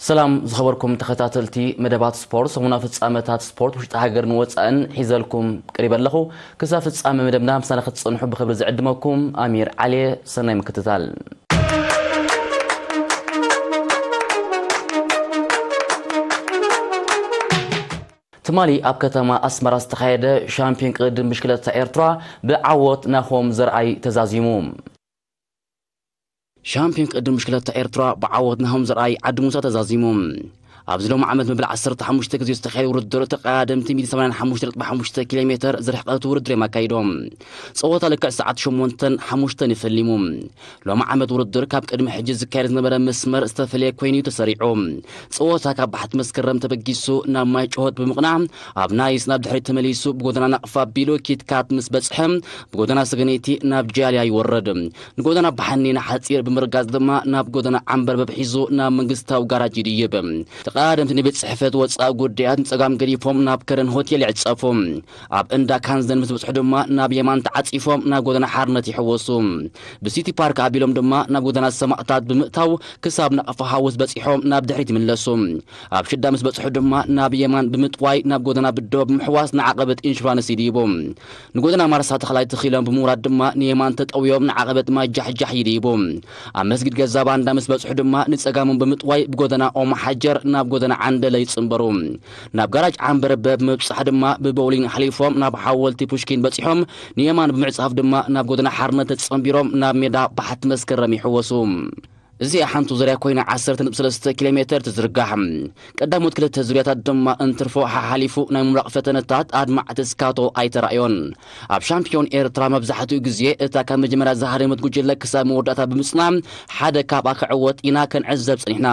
ሰላም ዝኸበርኩም ተኸታተልቲ መደባት ስፖርት፣ ሰሙና ፍጻመታት ስፖርት ውሽጢ ሃገርን ወጻእን ሒዘልኩም ቀሪበ ኣለኹ። ክሳብ ፍጻመ መደብና ምሳና ክትጸንሑ ብኽብሪ ዝዕድመኩም ኣሚር ዓሊ። ሰናይ ምክትታል። ትማሊ ኣብ ከተማ ኣስመራ ዝተኻየደ ሻምፒዮን ቅድድም ብሽክለታ ኤርትራ ብዓወት ናሆም ዘርኣይ ተዛዚሙ። ሻምፒዮን ቅድድም ብሽክለታ ኤርትራ ብዓወት ናሆም ዘርኣይ ዓዲ ሙሳ ተዛዚሙ። ኣብዚ ሎም ዓመት መበል ዓሰርተ ሓሙሽተ ግዜ ዝተኻየደ ውድድር ተቐዳደምቲ ሚእቲ ሰማንያን ሓሙሽተ ነጥቢ ሓሙሽተ ኪሎ ሜተር ዝርሕቀት ውድድር እዮም ኣካይዶም። ጸወታ ልክዕ ሰዓት ሸሞንተን ሓሙሽተን እዩ ፈሊሙ። ሎም ዓመት ውድድር ካብ ቅድሚ ሕጂ ዝካየድ ዝነበረ መስመር ዝተፈለየ ኮይኑ እዩ ተሰሪዑ። ጸወታ ካብ ባሕቲ መስከረም ተበጊሱ ናብ ማይ ጨሆት ብምቕናዕ ኣብ ናይስ ናብ ድሕሪት ተመሊሱ ብጎደና ናቕፋ ኣቢሉ ኪትካት ምስ በጽሐ ብጎደና ሰገነይቲ ናብ ጃልያ ይወርድ። ንጎደና ብሓኒ ንሓጺር ብምርጋጽ ድማ ናብ ጎደና ዓምበርበብ ሒዙ ናብ መንግስታዊ ጋራጅ ይድይብ። ተቐዳደምቲ ንቤት ጽሕፈት ወጻኢ ጉዳያት ንጸጋም ገዲፎም ናብ ከረን ሆቴል ይዕጸፉ። ኣብ እንዳ ካንዘን ምስ በጽሑ ድማ ናብ የማን ተዓጺፎም ናብ ጎደና ሓርነት ይሕወሱ። ብሲቲ ፓርክ ኣቢሎም ድማ ናብ ጎደና ሰማእታት ብምእታው ክሳብ ናቕፋ ሃውስ በጺሖም ናብ ድሕሪት ይምለሱ። ኣብ ሽዳ ምስ በጽሑ ድማ ናብ የማን ብምጥዋይ ናብ ጎደና ብደው ብምሕዋስ ንዓቐበት ኢንሹራንስ ይድይቡ። ንጎደና ማርሳ ተኽላይ ተኺሎም ብምውራድ ድማ ንየማን ተጠውዮም ንዓቐበት ማይ ጃሕጃሕ ይድይቡ። ኣብ መስጊድ ገዛ ባንዳ ምስ በጽሑ ድማ ንጸጋሞም ብምጥዋይ ብጎደና ኦም ሓጀር ናብ ጎደና ዓንደለ ይጽንበሩ። ናብ ጋራጅ ዓንበረበ ብምብጻሕ ድማ ብቦውሊን ሓሊፎም ናብ ሓወልቲ ፑሽኪን በጺሖም ንየማን ብምዕጻፍ ድማ ናብ ጎደና ሓርነት ተጸንቢሮም ናብ ሜዳ ባሕቲ መስከረም ይሕወሱ። እዚኣ ሓንቲ ዙርያ ኮይና ዓሰርተ ነጥቢ ሰለስተ ኪሎ ሜተር ትዝርጋሕ። ቀዳሞት ክልተ ዙርያታት ድማ እንትርፎ ሓሓሊፉ ናይ ምምራቕ ፈተነታት ኣድማዕቲ ስካቶ ኣይተራእዮን። ኣብ ሻምፒዮን ኤርትራ መብዛሕትኡ ግዜ እታ ካብ መጀመርያ ዝሃረመት ጉጅለ ክሳብ መወዳእታ ብምጽና ሓደ ካብኣ ክዕወት ኢና ክንዕዘብ ጸኒሕና።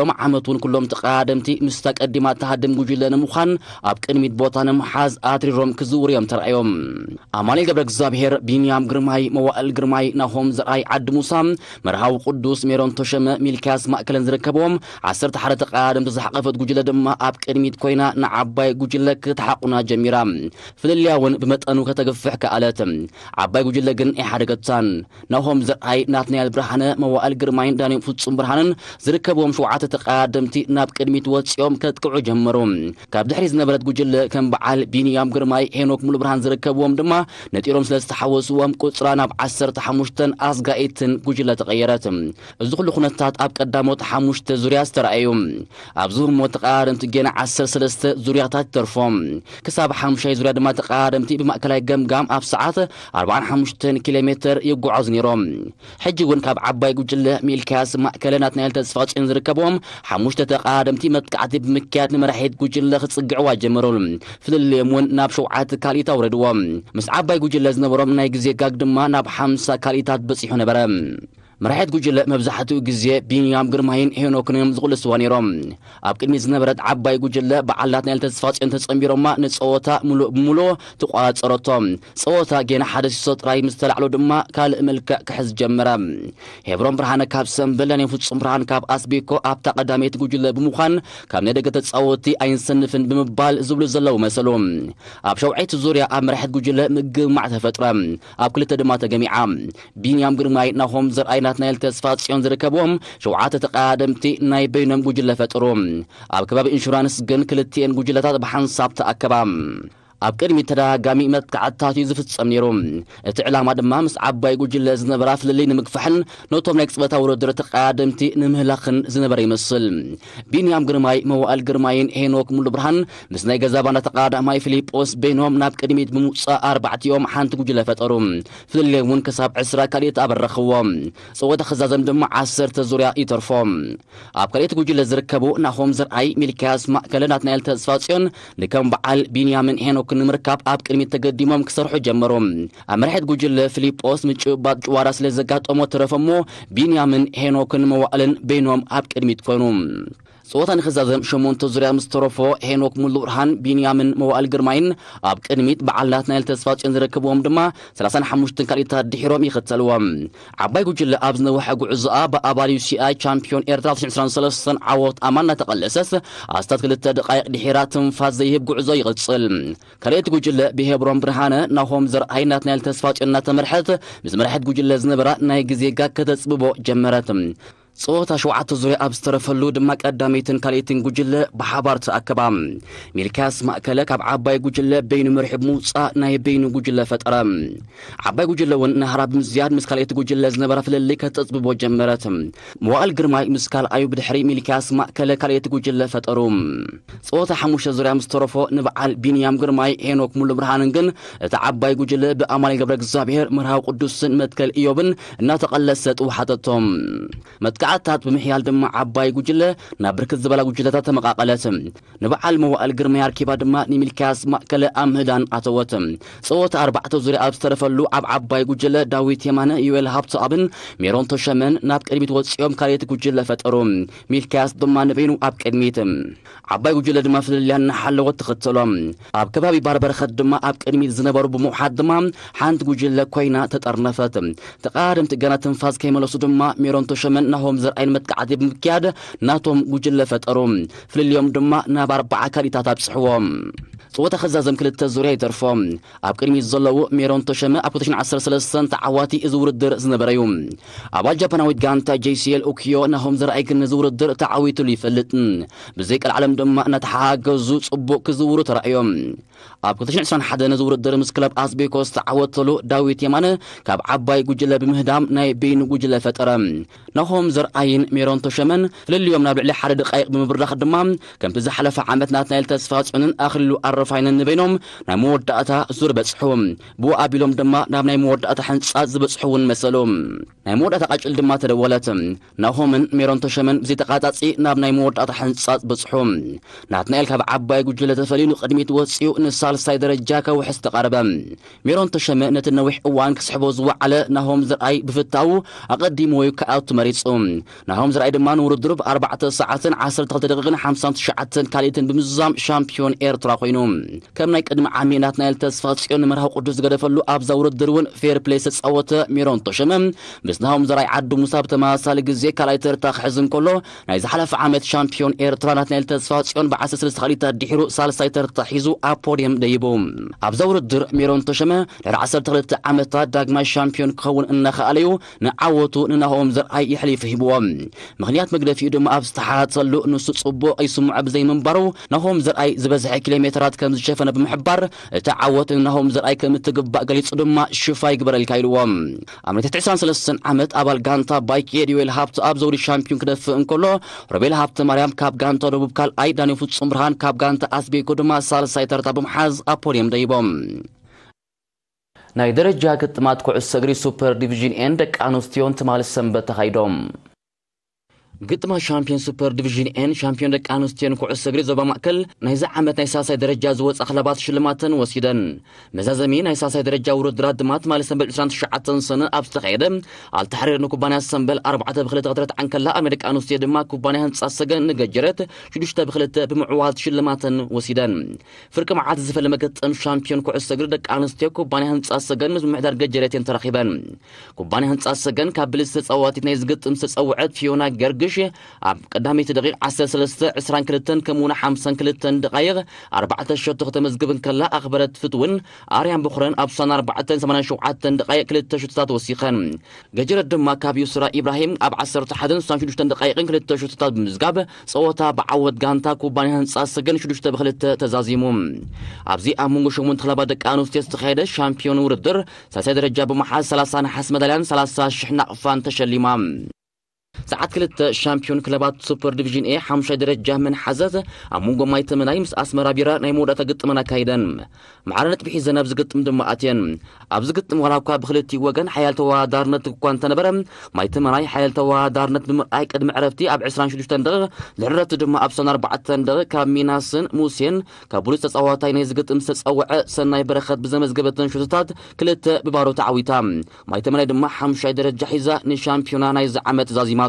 ሎም ዓመት እውን ኩሎም ተቐዳደምቲ ምስታ ቀዲማ ትሃድም ጉጅለ ንምዃን ኣብ ቅድሚት ቦታ ንምሓዝ ኣትሪሮም ክዝውሩ እዮም ተራእዮም። ኣማኑኤል ገብረ እግዚኣብሔር፣ ቢንያም ግርማይ፣ መዋእል ግርማይ፣ ናሆም ዘርኣይ ዓዲ ሙሳ፣ መርሃዊ ቅዱስ፣ ሜሮን ተሸመ፣ ሚልክያስ ማእከለን ዝርከብዎም ዓሰርተ ሓደ ተቐዳደምቲ ዝሓቐፈት ጉጅለ ድማ ኣብ ቅድሚት ኮይና ንዓባይ ጉጅለ ክትሓቑና ጀሚራ። ፍልልያ እውን ብመጠኑ ከተግፍሕ ከኣለት። ዓባይ ጉጅለ ግን ኣይሓደገታን። ናሆም ዘርኣይ፣ ናትናኤል ብርሃነ፣ መዋእል ግርማይን ዳንኤል ፍጹም ብርሃንን ዝርከብዎም ሸውዓተ ተቐዳደምቲ ናብ ቅድሚት ወጺኦም ከጥቅዑ ጀመሩ። ካብ ድሕሪት ዝነበረት ጉጅለ ከም በዓል ቢንያም ግርማይ፣ ሄኖክ ሙሉብርሃን ዝርከብዎም ድማ ነጢሮም ስለ ዝተሓወስዎም ቁጽራ ናብ ዓሰርተ ሓሙሽተን ኣስጋኢትን ጉጅለ ተቐየረት። እዚ ኩሉ ኩነታት ኣብ ቀዳሞት ሓሙሽተ ዙርያ ዝተራእዩ። ኣብዚ ህሞት ተቐዳደምቲ ጌና ዓሰርተ ሰለስተ ዙርያታት ይተርፎም። ክሳብ ሓሙሻይ ዙርያ ድማ ተቐዳደምቲ ብማእከላይ ገምጋም ኣብ ሰዓት ኣርባዓን ሓሙሽተን ኪሎ ሜተር ይጓዓዙ ነይሮም። ሕጂ እውን ካብ ዓባይ ጉጅለ ሚልክያስ ማእከለ ናትናኤል ተስፋጽዮን ዝርከብዎም ሓሙሽተ ተቐዳደምቲ መጥቃዕቲ ብምክያድ ንመራሒት ጉጅለ ክጽግዕዋ ጀመሩ። ፍልልዮም እውን ናብ ሸውዓተ ካልኢት ኣውረድዎም። ምስ ዓባይ ጉጅለ ዝነበሮም ናይ ግዜ ጋግ ድማ ናብ ሓምሳ ካልኢታት በጺሑ ነበረ። መራሒት ጉጅለ መብዛሕትኡ ግዜ ቢንያም ግርማይን ሄኖክን እዮም ዝቕልስዋ ነይሮም። ኣብ ቅድሚት ዝነበረት ዓባይ ጉጅለ በዓል ናትናኤል ተስፋጽዮን ተጸንቢሮማ ንጸወታ ምሉእ ብምሉእ ተቋጸረቶ። ጸወታ ጌና ሓደ ሲሶ ጥራይ ምስ ተላዕሎ ድማ ካልእ መልክዕ ክሕዝ ጀመረ። ሄብሮን ብርሃነ ካብ ሰምበል፣ ዳንኤል ፍጹም ብርሃን ካብ ኣስቤኮ ኣብታ ቀዳመይቲ ጉጅለ ብምዃን ካብ ናይ ደገ ተጻወትቲ ኣይንሰንፍን ብምባል ዝብሉ ዘለዉ መሰሉ። ኣብ ሸውዓይቲ ዙርያ ኣብ መራሒት ጉጅለ ምግማዕ ተፈጥረ። ኣብ ክልተ ድማ ተገሚዓ። ቢንያም ግርማይ፣ ናሆም ዘርኣይ፣ ናትናኤል ተስፋጽዮን ዝርከብዎም ሸውዓተ ተቐዳደምቲ ናይ በይኖም ጉጅለ ፈጠሩ። ኣብ ከባቢ ኢንሹራንስ ግን ክልቲኤን ጉጅለታት ብሓንሳብ ተኣከባ። ኣብ ቅድሚት ተደጋጋሚ መጥቃዕትታት እዩ ዝፍጸም ነይሩ። እቲ ዕላማ ድማ ምስ ዓባይ ጉጅለ ዝነበራ ፍልልይ ንምግፋሕን ነቶም ናይ ቅጽበታዊ ውድድር ተቐዳደምቲ ንምህላኽን ዝነበረ ይመስል። ቢንያም ግርማይ፣ መዋእል ግርማይን ሄኖክ ሙሉብርሃን ምስ ናይ ገዛ ባንዳ ተቐዳዳማይ ፊሊጶስ በይኖም ናብ ቅድሚት ብምውጻእ ኣርባዕቲኦም ሓንቲ ጉጅለ ፈጠሩ። ፍልልዮም እውን ክሳብ ዕስራ ካልኢት ኣበረኽዎ። ጸወታ ክዛዘም ድማ ዓሰርተ ዙርያ ይተርፎ። ኣብ ካልኣይቲ ጉጅለ ዝርከቡ ናሆም ዘርኣይ፣ ሚልክያስ ማእከለ፣ ናትናኤል ተስፋጽዮን ንከም በዓል ቢንያምን ሄኖክን ንምርካብ ኣብ ቅድሚት ተገዲሞም ክሰርሑ ጀመሩ። ኣብ መራሒት ጉጅለ ፊሊጶስ ምጭብባጥ ጭዋዳ ስለ ዘጋጠሞ ተረፈ እሞ ቢንያምን ሄኖክን መዋእልን በይኖም ኣብ ቅድሚት ኮኑ። ጸወታ ንኽዛዘም ሸሞንተ ዙርያ ምስ ተረፎ ሄኖክ ሙሉብርሃን፣ ቢንያምን መዋእል ግርማይን ኣብ ቅድሚት፣ በዓል ናትናኤል ተስፋጽዮን ዝርከብዎም ድማ ሰላሳን ሓሙሽተን ካልኢታት ድሒሮም ይኽተልዎም። ዓባይ ጉጅለ ኣብ ዝነውሐ ጉዕዞኣ ብኣባል ዩ ሲ ኣይ ቻምፒዮን ኤርትራ ዕስራን ሰለስተን ዓወት ኣማን እናተቐለሰት ኣስታት ክልተ ደቃይቕ ድሒራ ትንፋስ ዘይህብ ጉዕዞ ይቕጽል። ካልኣይቲ ጉጅለ ብሄብሮን ብርሃነ፣ ናሆም ዘርኣይ፣ ናትናኤል ተስፋጽዮን እናተመርሐት ምስ መራሒት ጉጅለ ዝነበራ ናይ ግዜ ጋግ ከተጽብቦ ጀመረት። ጸወታ ሸውዓተ ዙርያ ኣብ ዝተረፈሉ ድማ ቀዳመይትን ካልኣይትን ጉጅለ ብሓባር ተኣከባ። ሚልክያስ ማእከለ ካብ ዓባይ ጉጅለ በይኑ መሪሑ ብምውጻእ ናይ በይኑ ጉጅለ ፈጠረ። ዓባይ ጉጅለ እውን ናህራ ብምዝያድ ምስ ካልኣይቲ ጉጅለ ዝነበራ ፍልልይ ከተጽብቦ ጀመረት። መዋእል ግርማይ ምስ ካልኣዩ ብድሕሪ ሚልክያስ ማእከለ ካልኣይቲ ጉጅለ ፈጠሩ። ጸወታ ሓሙሽተ ዙርያ ምስ ተረፎ ንበዓል ቢንያም ግርማይ፣ ሄኖክ ሙሉ ብርሃንን ግን እቲ ዓባይ ጉጅለ ብኣማኑኤል ገብረ እግዚኣብሔር፣ መርሃዊ ቅዱስን መትከል ኢዮብን እናተቐለሰ ጥውሓተቶም። መጥቃዕታት ብምሕያል ድማ ዓባይ ጉጅለ ናብ ብርክት ዝበላ ጉጅለታት ተመቓቐለት። ንበዓል መዋእል ግርማይ ኣርኪባ ድማ ንሚልክያስ ማእከለ ኣብ ምህዳን ኣተወት። ጸወታ ኣርባዕተ ዙርያ ኣብ ዝተረፈሉ ኣብ ዓባይ ጉጅለ ዳዊት የማነ፣ ዮኤል ሃብተኣብን ሜሮን ተሸመን ናብ ቅድሚት ወጺኦም ካልኣይቲ ጉጅለ ፈጠሩ። ሚልክያስ ድማ ንበይኑ ኣብ ቅድሚት። ዓባይ ጉጅለ ድማ ፍልልያ እናሓለወት ትኽተሎም። ኣብ ከባቢ ባርበረኸት ድማ ኣብ ቅድሚት ዝነበሩ ብምውሓድ ድማ ሓንቲ ጉጅለ ኮይና ተጠርነፈት። ተቓደምቲ ገና ትንፋስ ከይመለሱ ድማ ሜሮን ተሸመን ናሆም ዘርኣይን መጥቃዕቲ ብምክያድ ናቶም ጉጅለ ፈጠሩ። ፍልልዮም ድማ ናብ ኣርባዓ ካልኢታት ኣብጽሕዎም። ጸወታ ክዛዘም ክልተ ዙርያ ይተርፎ። ኣብ ቅድሚት ዘለዉ ሜሮን ተሸመ ኣብ ክልተ ሽሕን ዓሰርተ ሰለስተን ተዓዋቲ እዚ ውድድር ዝነበረ እዩ። ኣባል ጃፓናዊት ጋንታ ጄሲኤል ኡኪዮ ናሆም ዘርኣይ ግን ነዚ ውድድር ተዓዊቱሉ ይፈልጥ። ብዘይ ቀልዓለም ድማ እናተሓጋገዙ ጽቡቕ ክዝውሩ ተራእዮም። ኣብ ክልተ ሽሕን ዕስራን ሓደን ነዚ ውድድር ምስ ክለብ ኣስቤኮ ዝተዓወተሉ ዳዊት የማነ ካብ ዓባይ ጉጅለ ብምህዳም ናይ በይኑ ጉጅለ ፈጠረ። ናሆም ዘርኣይን ሜሮን ተሸመን ፍልልዮም ናብ ልዕሊ ሓደ ደቃይቕ ብምብራኽ ድማ ከምቲ ዝሓለፈ ዓመት ናትናኤል ተስፋጽዮንን ኣኽሊሉ ኣረፋይነን ንበይኖም ናይ መወዳእታ ዙር በጽሑ። ብኡ ኣቢሎም ድማ ናብ ናይ መወዳእታ ሕንጻጽ ዝበጽሑ እውን መሰሉ። ናይ መወዳእታ ቃጭል ድማ ተደወለት። ናሆምን ሜሮን ተሸመን ብዘይተቓጻጺ ናብ ናይ መወዳእታ ሕንጻጽ በጽሑ። ናትናኤል ካብ ዓባይ ጉጅለ ተፈልዩ ንቕድሚት ወጺኡ ንሳልሳይ ደረጃ ከውሕስ ተቓረበ። ሜሮን ተሸመ ነቲ ነዊሕ እዋን ክስሕቦ ዝወዓለ ናሆም ዘርኣይ ብፍታዉ ኣቐዲምዎ ክኣቱ መሪጹ። ናሆም ዘርኣይ ድማ ንውድድሩ ብኣርባዕተ ሰዓትን ዓሰርተ ክልተ ደቂቕን ሓምሳን ትሽዓተን ካልኢትን ብምዝዛም ሻምፒዮን ኤርትራ ኮይኑ። ከም ናይ ቅድሚ ዓሚ ናትናኤል ተስፋጽዮን ንመርሃዊ ቅዱስ ዝገደፈሉ ኣብዛ ውድድር እውን ፌር ፕሌይ ዝተጻወተ ሜሮን ተሸመ ምስ ናሆም ዘርኣይ ዓዱ ሙሳ ብተመሳሳሊ ግዜ ካልኣይ ተርታ ክሕዝ እንከሎ፣ ናይ ዝሓለፈ ዓመት ሻምፒዮን ኤርትራ ናትናኤል ተስፋጽዮን ብዓሰርተ ሰለስተ ካልኢታት ድሒሩ ሳልሳይ ተርታ ሒዙ ኣብ ፖድየም ደይቡ። ኣብዛ ውድድር ሜሮን ተሸመ ድሕሪ ዓሰርተ ክልተ ዓመታት ዳግማይ ሻምፒዮን ክኸውን እናኸኣለዩ ንዓወቱ ንናሆም ዘርኣይ የሕሊፉ ሂብዎ። ምኽንያት መግደፊኡ ድማ ኣብ ዝተሓተሉ ንሱ ጽቡቕ ይስምዖ ብዘይምንባሩ ናሆም ዘርኣይ ዝበዝሐ ኪሎ ሜትራት ከም ዝሸፈነ ብምሕባር እቲ ዓወት ንናሆም ዘርኣይ ከም እትግባእ ገሊጹ ድማ ሽፋ ይግበረልካ ኢልዎ። ኣብ ናይ ትሕቲ ዕስራን ሰለስተን ዓመት ኣባል ጋንታ ባይክ ኤድ ዮኤል ሃብተኣብ ዘውዲ ሻምፒዮን ክደፍእ እንከሎ፣ ሮቤል ሃብተ ማርያም ካብ ጋንታ ደቡብ ካልኣይ፣ ዳንኤል ፍጹም ብርሃን ካብ ጋንታ ኣስቤኮ ድማ ሳልሳይ ተርታ ብምሓዝ ኣብ ፖድየም ደይቦም። ናይ ደረጃ ግጥማት ኩዕሶ እግሪ ሱፐር ዲቪዥን ኤን ደቂ ኣንስትዮን ትማሊ ሰንበት ተኻይዶም። ግጥማት ሻምፒዮን ሱፐር ዲቪዥን ኤን ሻምፒዮን ደቂ ኣንስትዮን ኩዕሶ እግሪ ዞባ ማእከል ናይዚ ዓመት ናይ ሳልሳይ ደረጃ ዝወጻ ክለባት ሽልማተን ወሲደን። መዛዘሚ ናይ ሳልሳይ ደረጃ ውድድራት ድማ ትማሊ ሰንበት ዕስራን ትሽዓተን ሰነ ኣብ ዝተኻየደ ኣልተሕሪር ንኩባንያ ሰንበል ኣርባዕተ ብክልተ ክትረትዓ እንከላ፣ ኣብ ናይ ደቂ ኣንስትዮ ድማ ኩባንያ ህንጻ ሰገን ንገጀረት ሽዱሽተ ብክልተ ብምዕዋት ሽልማተን ወሲደን። ፍርቂ መዓልቲ ዝፈለመ ገጠም ሻምፒዮን ኩዕሶ እግሪ ደቂ ኣንስትዮ ኩባንያ ህንጻ ሰገን ምስ ምምሕዳር ገጀረት እየን ተራኺበን። ኩባንያ ህንጻ ሰገን ካብ ብልጽቲ ተጻዋቲት ናይ ዝግጥም ዝተጸውዐት ፊዮና ገርግሽ ኣብ ቀዳመይቲ ደቂቕ ዓሰርተ ሰለስተ፣ ዕስራን ክልተን ከምኡ እውን ሓምሳን ክልተን ደቓይቕ ኣርባዕተ ሸቶ ከተመዝግብ እንከላ፣ ኣኽበረት ፍትውን ኣርያም በኹረን ኣብ ስሳን ኣርባዕተን ሰማንያን ሸውዓተን ደቓይቕ ክልተ ሸቶታት ወሲኸን። ገጀረት ድማ ካብ ዩስራ ኢብራሂም ኣብ ዓሰርተ ሓደን ስሳን ሽዱሽተን ደቓይቕን ክልተ ሸቶታት ብምዝጋብ ጸወታ ብዓወት ጋንታ ኩባንያ ህንጻ ሰገን ሽዱሽተ ብክልተ ተዛዚሙ። ኣብዚ ኣብ መንጎ ሸሞንተ ክለባት ደቂ ኣንስትዮ ዝተኻየደ ሻምፒዮን ውድድር ሳልሳይ ደረጃ ብምሓዝ ሰላሳ ነሓስ መዳልያን ሰላሳ ሽሕ ናቕፋን ተሸሊማ። ሰዓት ክልተ ሻምፒዮን ክለባት ሱፐር ዲቪዥን ኤ ሓሙሻይ ደረጃ መን ሓዘት ኣብ መንጎ ማይ ተመናይ ምስ ኣስመራ ቢራ ናይ መወዳእታ ግጥመን ኣካይደን። ማዕረ ነጥቢ ሒዘን ኣብዚ ግጥም ድማ ኣትየን። ኣብዚ ግጥም ዋላ እኳ ብክልቲኡ ወገን ሓያል ተወዳዳርነት እኳ እንተነበረ፣ ማይ ተመናይ ሓያል ተወዳዳርነት ብምርኣይ ቅድሚ ዕረፍቲ ኣብ ዕስራን ሽዱሽተን ደቂቕ ዝዕረቲ ድማ ኣብ ስሳን ኣርባዕተን ደቂቕ ካብ ሚናስን ሙሴን ካብ ብሉጽ ተጻዋታይ ናይ ዝግጥም ዝተጸውዐ ሰናይ በረኸት ብዘመዝገበተን ሹቶታት ክልተ ብባዶ ተዓዊታ። ማይ ተመናይ ድማ ሓሙሻይ ደረጃ ሒዛ ንሻምፒዮና ናይዚ ዓመት ዛዚማቶ።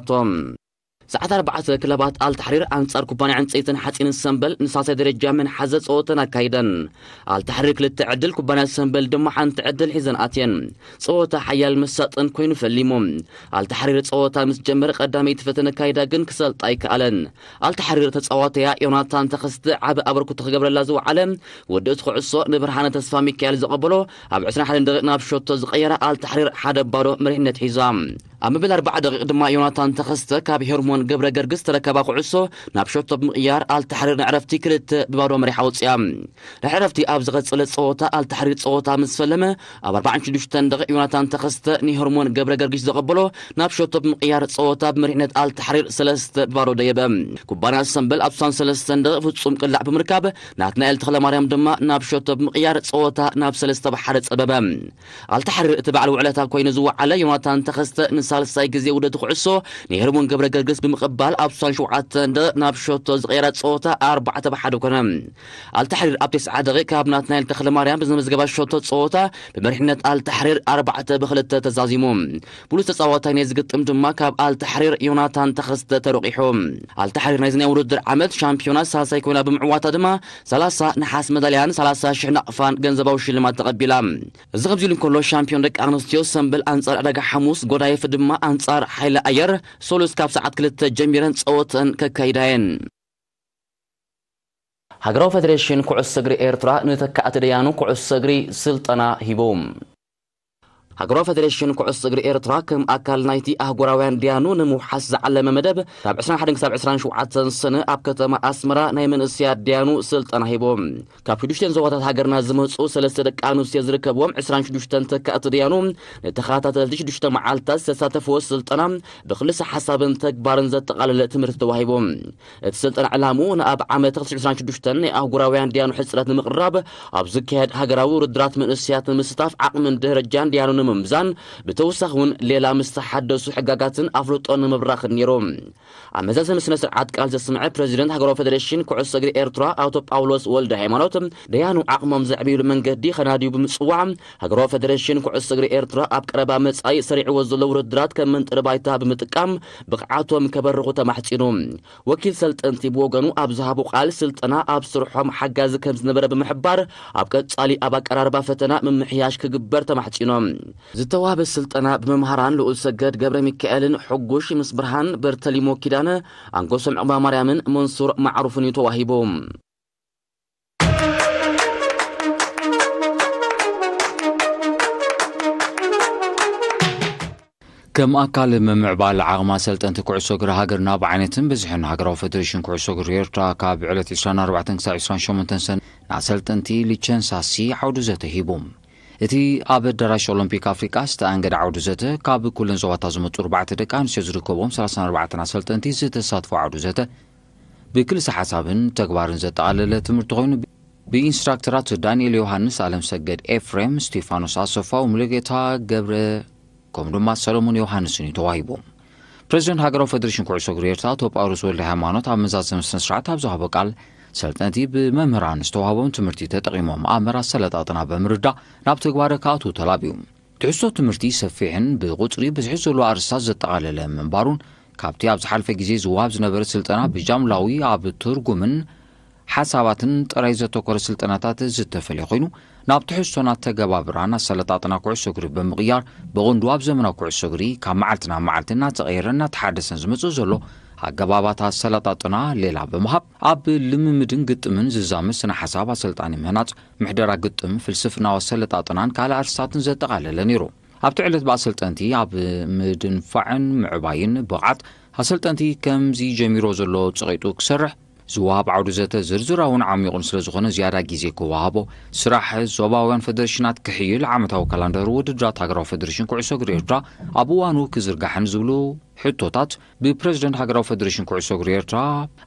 ሰዓት ኣርባዕተ ክለባት ኣልታሕሪር ኣንጻር ኩባንያ ዕንጸይትን ሓጺንን ሰምበል ንሳልሳይ ደረጃ ምንሓዘ ጸወተን ኣካይደን። ኣልታሕሪር ክልተ ዕድል፣ ኩባንያ ሰምበል ድማ ሓንቲ ዕድል ሒዘን ኣትየን። ጸወታ ሓያል መሳጥን ኮይኑ ፈሊሙ። ኣልታሕሪር ጸወታ ምስ ጀመረ ቀዳመይቲ ፈተነ ካይዳ ግን ክሰልጣ ኣይከኣለን። ኣልታሕሪር ተጻዋተያ ዮናታን ተኸስተ ዓቢ ኣበርክቶ ክገብረላ ዝወዓለ ወዲ እቲ ኩዕሶ ንብርሃነ ተስፋ ሚካኤል ዘቐበሎ ኣብ ዕስራን ሓደን ደቂቕ ናብ ሸቶ ዝቐየረ ኣልታሕሪር ሓደ ባዶ መሪሕነት ሒዛ። ኣብ መበል ኣርባዓ ደቂቕ ድማ ዮናታን ተኸስተ ካብ ሄርሞን ገብረ ገርግስ ተረከባ ኩዕሶ ናብ ሸቶ ብምቕያር ኣልታሕሪር ንዕረፍቲ ክልተ ብባዶ መሪሓ ኣውፅያ። ድሕሪ ዕረፍቲ ኣብ ዝቐጸለ ጸወታ ኣልታሕሪር ጸወታ ምስ ፈለመ ኣብ ኣርባዓን ሽዱሽተን ደቂቕ ዮናታን ተኸስተ ንሄርሞን ገብረ ገርግሽ ዘቐበሎ ናብ ሸቶ ብምቕያር ጸወታ ብመሪሕነት ኣልታሕሪር ሰለስተ ብባዶ ደየበ። ኩባንያ ሰምበል ኣብ ስሳን ሰለስተን ደቂቕ ፍጹም ቅላዕ ብምርካብ ናትናኤል ተኽለማርያም ድማ ናብ ሸቶ ብምቕያር ጸወታ ናብ ሰለስተ ብሓደ ጸበበ። ኣልታሕሪር እቲ በዓል ውዕለታ ኮይኑ ዝወዓለ ዮናታን ተኸስተ ንሳልሳይ ግዜ ውደት ኩዕሶ ንሄርሞን ገብረ ገርግስ ብምቕባል ኣብ ስሳን ሸውዓተን ደቂቕ ናብ ሸቶ ዝቐየራ ጸወታ ኣርባዕተ ብሓደ ኮነ። ኣልታሕሪር ኣብ ተስዓ ደቂቕ ካብ ናትናኤል ተኽለማርያም ብዝመዝገባ ሸቶ ጸወታ ብመሪሕነት ኣልታሕሪር ኣርባዕተ ብክልተ ተዛዚሙ። ብሉጽ ተጻዋታይ ናይ ዝግጥም ድማ ካብ ኣልታሕሪር ዮናታን ተኸስተ ተረቂሑ። ኣልታሕሪር ናይ ዝናይ ውድድር ዓመት ሻምፒዮና ሳልሳይ ኮይና ብምዕዋታ ድማ ሰላሳ ነሓስ መዳልያን ሰላሳ ሽሕ ናቕፋን ገንዘባዊ ሽልማት ተቐቢላ። እዚ ከምዚ ኢሉ እንከሎ ሻምፒዮን ደቂ ኣንስትዮ ሰምበል ኣንጻር ዕዳጋ ሓሙስ፣ ጎዳይፍ ድማ ኣንጻር ሓይለ ኣየር ሶሉስ ካብ ሰዓት ክልተ ጀሚረን ጸወተን ከካይዳ እየን። ሃገራዊ ፈደሬሽን ኩዕሶ እግሪ ኤርትራ ንተካእቲ ደያኑ ኩዕሶ እግሪ ስልጠና ሂቡ። ሃገራዊ ፈደሬሽን ኩዕሶ እግሪ ኤርትራ ከም ኣካል ናይቲ ኣህጉራውያን ደያኑ ንምውሓስ ዝዓለመ መደብ ካብ ዕስራን ሓደን ክሳብ ዕስራን ሸውዓተን ሰነ ኣብ ከተማ ኣስመራ ናይ መንእሰያት ደያኑ ስልጠና ሂቡ። ካብ ሽዱሽተን ዞባታት ሃገርና ዝመጹ ሰለስተ ደቂ ኣንስትዮ ዝርከብዎም ዕስራን ሽዱሽተን ተካእቲ ደያኑ ንተኸታተልቲ ሽዱሽተ መዓልታት ዝተሳተፍዎ ስልጠና ብክልሰ ሓሳብን ተግባርን ዘጠቓለለ ትምህርቲ ተዋሂቡ። እቲ ስልጠና ዕላምኡ ንኣብ ዓመት ክልተ ሽሕን ዕስራን ሽዱሽተን ናይ ኣህጉራውያን ደያኑ ሕጽረት ንምቕራብ ኣብ ዝካየድ ሃገራዊ ውድድራት መንእሰያት ንምስታፍ ዓቕምን ደረጃን ደያኑ ንምምዛን ብተወሳኺ እውን ሌላ ምስ ተሓደሱ ሕጋጋትን ኣፍልጦ ንምብራኽን ነይሩ። ኣብ መዛዘሚ ስነ ስርዓት ቃል ዘስምዐ ፕረዚደንት ሃገራዊ ፈደሬሽን ኩዕሶ እግሪ ኤርትራ ኣቶ ጳውሎስ ወልደ ሃይማኖት ደያኑ ዓቕሞም ዘዕብይሉ መንገዲ ከናድዩ ብምጽዋዕ ሃገራዊ ፈደሬሽን ኩዕሶ እግሪ ኤርትራ ኣብ ቀረባ መጻኢ ሰሪዕዎ ዘሎ ውድድራት ከም መንጠሪ ባይታ ብምጥቃም ብቕዓቶም ከበርኹ ተማሕጺኑ። ወኪል ሰልጠንቲ ብወገኑ ኣብ ዝሃቦ ቃል ስልጠና ኣብ ስርሖም ሓጋዚ ከም ዝነበረ ብምሕባር ኣብ ቀጻሊ ኣብ ኣቀራርባ ፈተና ምምሕያሽ ክግበር ተማሕጺኖም። ዝተዋህበ ስልጠና ብመምሃራን ልኡል ሰገድ ገብረ ሚካኤልን ሕጉሽ ምስ ብርሃን በርተሊሞ ኪዳነ ኣንጎሶም ዕቕባ ማርያምን መንሱር ማዕሩፍን እዩ ተዋሂቡ። ከም ኣካል ምምዕባል ዓቕማ ሰልጠንቲ ኩዕሶ እግሪ ሃገርና ብዓይነትን ብዝሕን ሃገራዊ ፈደሬሽን ኩዕሶ እግሪ ኤርትራ ካብ ዕለት ዕስራን ኣርባዕተን ክሳብ ዕስራን ሸሞንተን ሰነ ንኣሰልጠንቲ ሊቸንሳ ሲ ዓውዲ ዘተ ሂቡ። እቲ ኣብ ኣዳራሽ ኦሎምፒክ ኣፍሪቃ ዝተኣንገደ ዓውዲ ዘተ ካብ ኩለን ዞባታት ዝመፁ ኣርባዕተ ደቂ ኣንስትዮ ዝርከብዎም ሰላሳን ኣርባዕተን ኣሰልጠንቲ ዝተሳትፎ ዓውዲ ዘተ ብክልሰ ሓሳብን ተግባርን ዘጠቓለለ ትምህርቲ ኮይኑ ብኢንስትራክተራት ዳንኤል ዮሃንስ፣ ኣለም ሰገድ ኤፍሬም፣ ስቴፋኖስ ኣሰፋው፣ ሙሉጌታ ገብረ ከምኡ ድማ ሰለሞን ዮሃንስን እዩ ተዋሂቡ። ፕሬዚደንት ሃገራዊ ፈደሬሽን ኩዕሶ እግሪ ኤርትራ ኣቶ ጳውሎስ ወልደ ሃይማኖት ኣብ መዛዘሚ ስነ ስርዓት ኣብ ዝሃቦ ቃል ሰልጠንቲ ብመምህራን ዝተዋህቦም ትምህርቲ ተጠቒሞም ኣመር ኣሰለጣጥና ብምርዳእ ናብ ተግባረ ክኣትዉ ተላብዩ። ትሕዝቶ ትምህርቲ ሰፊሕን ብቁፅሪ ብዝሒ ዘለዎ ኣርእስታት ዘጠቓለለ ምንባሩን ካብቲ ኣብ ዝሓለፈ ግዜ ዝወሃብ ዝነበረ ስልጠና ብጃምላዊ ኣብ ትርጉምን ሓሳባትን ጥራይ ዘተኮረ ስልጠናታት ዝተፈለየ ኮይኑ ናብ ትሕዝቶን ኣተገባብራን ኣሰለጣጥና ኩዕሶ እግሪ ብምቕያር ብቕንዱ ኣብ ዘመናዊ ኩዕሶ እግሪ ካብ መዓልቲ ናብ መዓልቲ እናተቐየረ እናተሓደሰን ዝመፅእ ዘሎ ኣገባባት ኣሰለጣጥና ሌላ ብምሃብ ኣብ ልምምድን ግጥምን ዝዛመድ ስነ ሓሳብ ኣሰልጣኒ ምህናፅ ምሕደራ ግጥም ፍልስፍናዊ ኣሰለጣጥናን ካልእ ኣርስታትን ዘጠቓለለ ነይሩ። ኣብቲ ዕለት ብኣሰልጠንቲ ኣብ ምድንፋዕን ምዕባይን ብቕዓት ኣሰልጠንቲ ከምዚ ጀሚሮ ዘሎ ጸቒጡ ክሰርሕ ዝወሃብ ዓውዲ ዘተ ዝርዝራውን ዓሚቑን ስለ ዝኾነ ዝያዳ ግዜ ክወሃቦ ስራሕ ዞባውያን ፈደሬሽናት ክሕይል ዓመታዊ ካላንደር ውድድራት ሃገራዊ ፈደሬሽን ኩዕሶ እግሪ ኤርትራ ኣብ እዋኑ ክዝርጋሕን ዝብሉ ሕቶታት ብፕረዚደንት ሃገራዊ ፈደሬሽን ኩዕሶ እግሪ ኤርትራ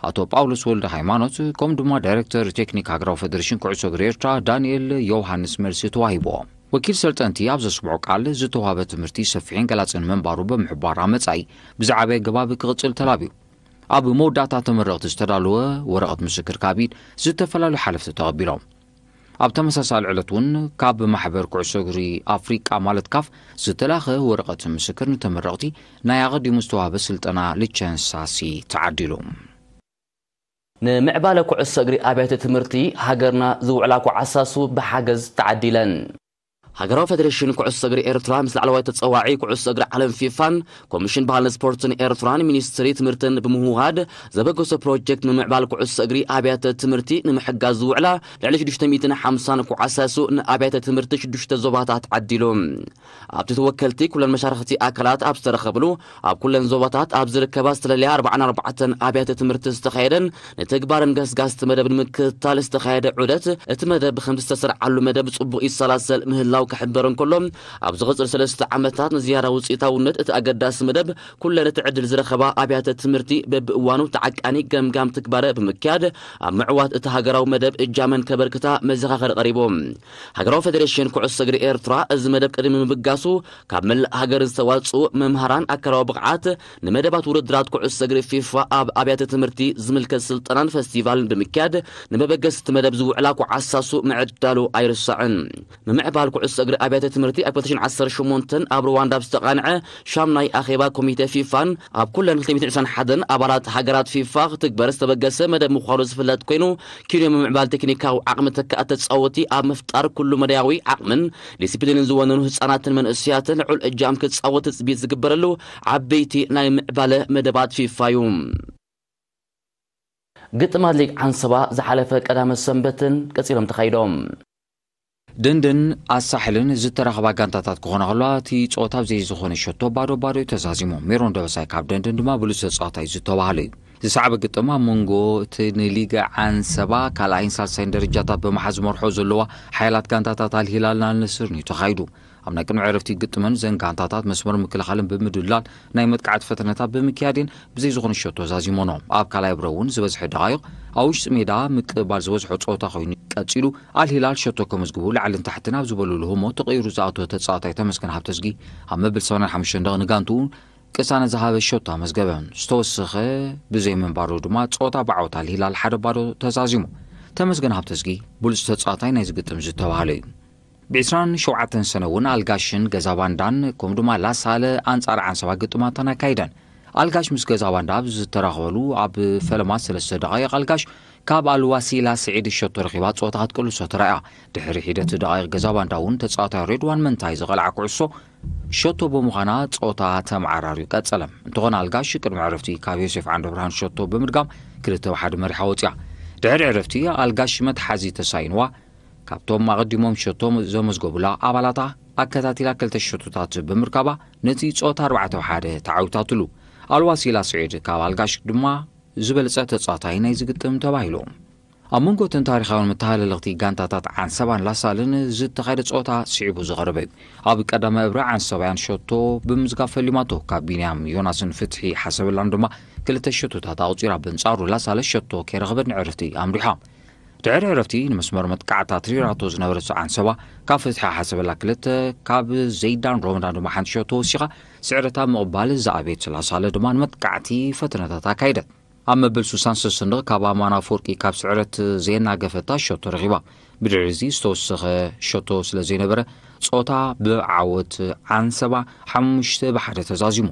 ኣቶ ጳውሎስ ወልደ ሃይማኖት ከምኡ ድማ ዳይሬክተር ቴክኒክ ሃገራዊ ፈደሬሽን ኩዕሶ እግሪ ኤርትራ ዳንኤል ዮውሃንስ መልሲ ተዋሂቦ። ወኪል ሰልጠንቲ ኣብ ዘስምዖ ቃል ዝተዋህበ ትምህርቲ ሰፊሕን ገላጽን ምንባሩ ብምሕባር ኣብ መጻኢ ብዝዓበየ ኣገባብ ክቕጽል ተላብዩ። ኣብ መወዳእታ ተመረቕቲ ዝተዳለወ ወረቐት ምስክር ካብ ኢድ ዝተፈላለዩ ሓለፍቲ ተቐቢሎም። ኣብ ተመሳሳሊ ዕለት እውን ካብ ማሕበር ኩዕሶ እግሪ ኣፍሪቃ ማለት ካፍ ዝተላኸ ወረቐት ምስክር ንተመረቕቲ ናይ ኣቐዲሙ ዝተዋህበ ስልጠና ልቸንሳሲ ተዓዲሉ። ንምዕባለ ኩዕሶ እግሪ ኣብያተ ትምህርቲ ሃገርና ዝውዕላ ኮዓሳሱ ብሓገዝ ተዓዲለን። ሃገራዊ ፌደሬሽን ኩዕሶ እግሪ ኤርትራ ምስ ላዕለዋይ ተጸዋዒ ኩዕሶ እግሪ ዓለም ፊፋን ኮሚሽን ባህልን ስፖርትን ኤርትራን ሚኒስትሪ ትምህርትን ብምውሃድ ዘበገሶ ፕሮጀክት ንምዕባል ኩዕሶ እግሪ ኣብያተ ትምህርቲ ንምሕጋዝ ዝውዕላ ልዕሊ ሽዱሽተ ሚእትን ሓምሳን ኮዓሳሱ ንኣብያተ ትምህርቲ ሽዱሽተ ዞባታት ዓዲሉ። ኣብቲ ተወከልቲ ኩለን መሻርኽቲ ኣካላት ኣብ ዝተረኸብሉ ኣብ ኩለን ዞባታት ኣብ ዝርከባ ዝተለለያ ኣርባዓን ኣርባዕተን ኣብያተ ትምህርቲ ዝተኻየደን ንተግባርን ገስጋስቲ መደብ ንምክትታል ዝተኻየደ ዑደት፣ እቲ መደብ ብከም ዝተሰርዓሉ መደብ ጽቡቕ ይሰላሰል ምህላው ክሕበር እንከሎ፣ ኣብ ዝቕጽል ሰለስተ ዓመታት ንዝያዳ ውጽኢታውነት እቲ ኣገዳሲ መደብ ኩለን እቲ ዕድል ዝረኸባ ኣብያተ ትምህርቲ በብእዋኑ ተዓቃኒ ገምጋም ትግባረ ብምክያድ ኣብ ምዕዋት እቲ ሃገራዊ መደብ እጃመን ከበርክታ መዘኻኸሪ ቀሪቡ። ሃገራዊ ፌደሬሽን ኩዕሶ እግሪ ኤርትራ እዚ መደብ ቅድሚ ምብጋሱ ካብ መላእ ሃገር ዝተዋጽኡ መምሃራን ኣካላዊ ብቕዓት ንመደባት ውድድራት ኩዕሶ እግሪ ፊፋ ኣብ ኣብያተ ትምህርቲ ዝምልከት ስልጠናን ፈስቲቫልን ብምክያድ ንመበገስቲ መደብ ዝውዕላ ኮዓሳሱ ምዕዳሉ ኣይርሳዕን። ምምዕባል ኩዕሶ እግሪ ኣብያተ ትምህርቲ ኣብ ክልተ ሽሕን ዓሰርተ ሸሞንተን ኣብ ሩዋንዳ ኣብ ዝተቓንዐ ሻምናይ ኣኼባ ኮሚቴ ፊፋን ኣብ ኩለን ክልተ ሚእትን ዕስራን ሓደን ኣባላት ሃገራት ፊፋ ክትግበር ዝተበገሰ መደብ ምዃኑ ዝፍለጥ ኮይኑ፣ ኪኖ ምምዕባል ቴክኒካዊ ዓቕሚ ተካእቲ ተጻወቲ ኣብ ምፍጣር ኩሉ መዳያዊ ዓቕምን ዲሲፕሊንን ዝወነኑ ህጻናትን መንእሰያትን ልዑል እጃም ክጻወት ትጽቢት ዝግበረሉ ዓበይቲ ናይ ምዕባለ መደባት ፊፋ እዩ። ግጥማት ሊግ ዓንሰባ ዝሓለፈ ቀዳመ ሰንበትን ቀጺሎም ተኻይዶም። ደንደን ኣሳሕልን ዝተራኸባ ጋንታታት ክኾና ከለዋ፣ እቲ ጸወታ ብዘይ ዝኾነ ሸቶ ባዶ ባዶ እዩ ተዛዚሙ። ሜሮን ደበሳይ ካብ ደንደን ድማ ብሉጽ ተጻዋታይ ዝተባህለ እዩ። ዝሰዕበ ግጥም ኣብ መንጎ እቲ ንሊግ ዓንሰባ ካልኣይን ሳልሳይን ደረጃታት ብምሓዝ ዝመርሖ ዘለዋ ሓያላት ጋንታታት ኣልሂላልን ኣልነስርን እዩ ተኻይዱ። ኣብ ናይ ቅድሚ ዕረፍቲ ግጥመን ዘን ጋንታታት መስመር ምክልኻልን ብምድላል ናይ መጥቃዕቲ ፈተነታት ብምክያድን ብዘይ ዝኾነ ሸቶ ዛዚሞኖ። ኣብ ካልኣይ ብረ እውን ዝበዝሐ ደቓይቕ ኣብ ውሽጢ ሜዳ ምቅባል ዝበዝሖ ጸወታ ኮይኑ ቀጺሉ፣ ኣልሂላል ሸቶ ከመዝግቡ ላዕልን ታሕትን ኣብ ዝበሉሉ ህሞት ተቐይሩ ዝኣተወ ተጻዋታይ ተመስገን ሃብተዝጊ ኣብ መበል ሰማንያን ሓሙሽተን ደቒቕ ንጋንትኡ ቅሳነት ዝሃበ ሸቶ ኣመዝገበ። ዝተወሰኸ ብዘይ ምንባሩ ድማ ጸወታ ብዓወት ኣልሂላል ሓደ ባዶ ተዛዚሙ። ተመስገን ሃብተዝጊ ብሉጽ ተጻዋታይ ናይዚ ግጥም ዝተባህለ እዩ። ብዕስራን ሸውዓተን ሰነ እውን ኣልጋሽን ገዛ ባንዳን ከምኡ ድማ ላሳለ ኣንጻር ዓንሰባ ግጥማተን ኣካይደን። ኣልጋሽ ምስ ገዛ ባንዳ ኣብ ዝተራኸበሉ ኣብ ፈለማ ሰለስተ ደቓይቕ ኣልጋሽ ካብ ኣልዋሲላ ስዒድ ሸቶ ረኺባ ጸወታ ክትቅልሶ ተራእያ። ድሕሪ ሒደት ደቓይቕ ገዛ ባንዳ እውን ተጻዋታይ ሬድዋን መንታይ ዝቐልዓ ኩዕሶ ሸቶ ብምዃና ጸወታ ተመዓራርዩ ቀጸለ። እንተኾነ ኣልጋሽ ቅድሚ ዕረፍቲ ካብ ዮሴፍ ዓንደብርሃን ሸቶ ብምድጋም ክልተ ብሓደ መሪሓ ወጽያ። ድሕሪ ዕረፍቲ ኣልጋሽ መትሓዚ ተሳኢንዋ ካብቶም ኣቐዲሞም ሸቶ ዘመዝገቡላ ኣባላታ ኣከታቲላ ክልተ ሸቶታት ብምርካባ ነቲ ጸወታ ኣርባዕተ ብሓደ ተዓዊታትሉ። ኣልዋሲላ ስዒድ ካብ ኣልጋሽ ድማ ዝበለጸ ተጻዋታይ ናይዚ ግጥም ተባሂሉ። ኣብ መንጎ እተን ታሪኻውያን መተሃላለኽቲ ጋንታታት ዓንሰባን ላሳልን ዝተኻየደ ጸወታ ስዒቡ ዝቐረበ እዩ። ኣብ ቀዳማይ እብረ ዓንሰባያን ሸቶ ብምዝጋብ ፈሊማቶ፣ ካብ ቢንያም ዮናስን ፍትሒ ሓሰበላን ድማ ክልተ ሸቶታት ኣቑጺራ። በንጻሩ ላሳለ ሸቶ ከይረኸበት ንዕረፍቲ ኣምሪሓ። ድሕሪ ዕረፍቲ ንመስመር መጥቃዕታ ትሪራቶ ዝነበረት ዓንሰባ ካብ ፍትሒ ሓሰበላ ክልተ፣ ካብ ዘይዳን ሮመዳን ድማ ሓንቲ ሸቶ ወሲኻ ስዕረታ ምቕባል ዝኣቤት ላሳለ ድማ ንመጥቃዕቲ ፈተነታት ኣካይደት። ኣብ መበል ሱሳን ሰሰንደቕ ካብ ኣማን ኣፈወርቂ ካብ ስዕረት ዘየናገፈታ ሸቶ ረኺባ። ብድሕሪ እዚ ዝተወሰኸ ሸቶ ስለ ዘይነበረ ጸወታ ብዓወት ዓንሰባ ሓሙሽተ ብሓደ ተዛዚሙ።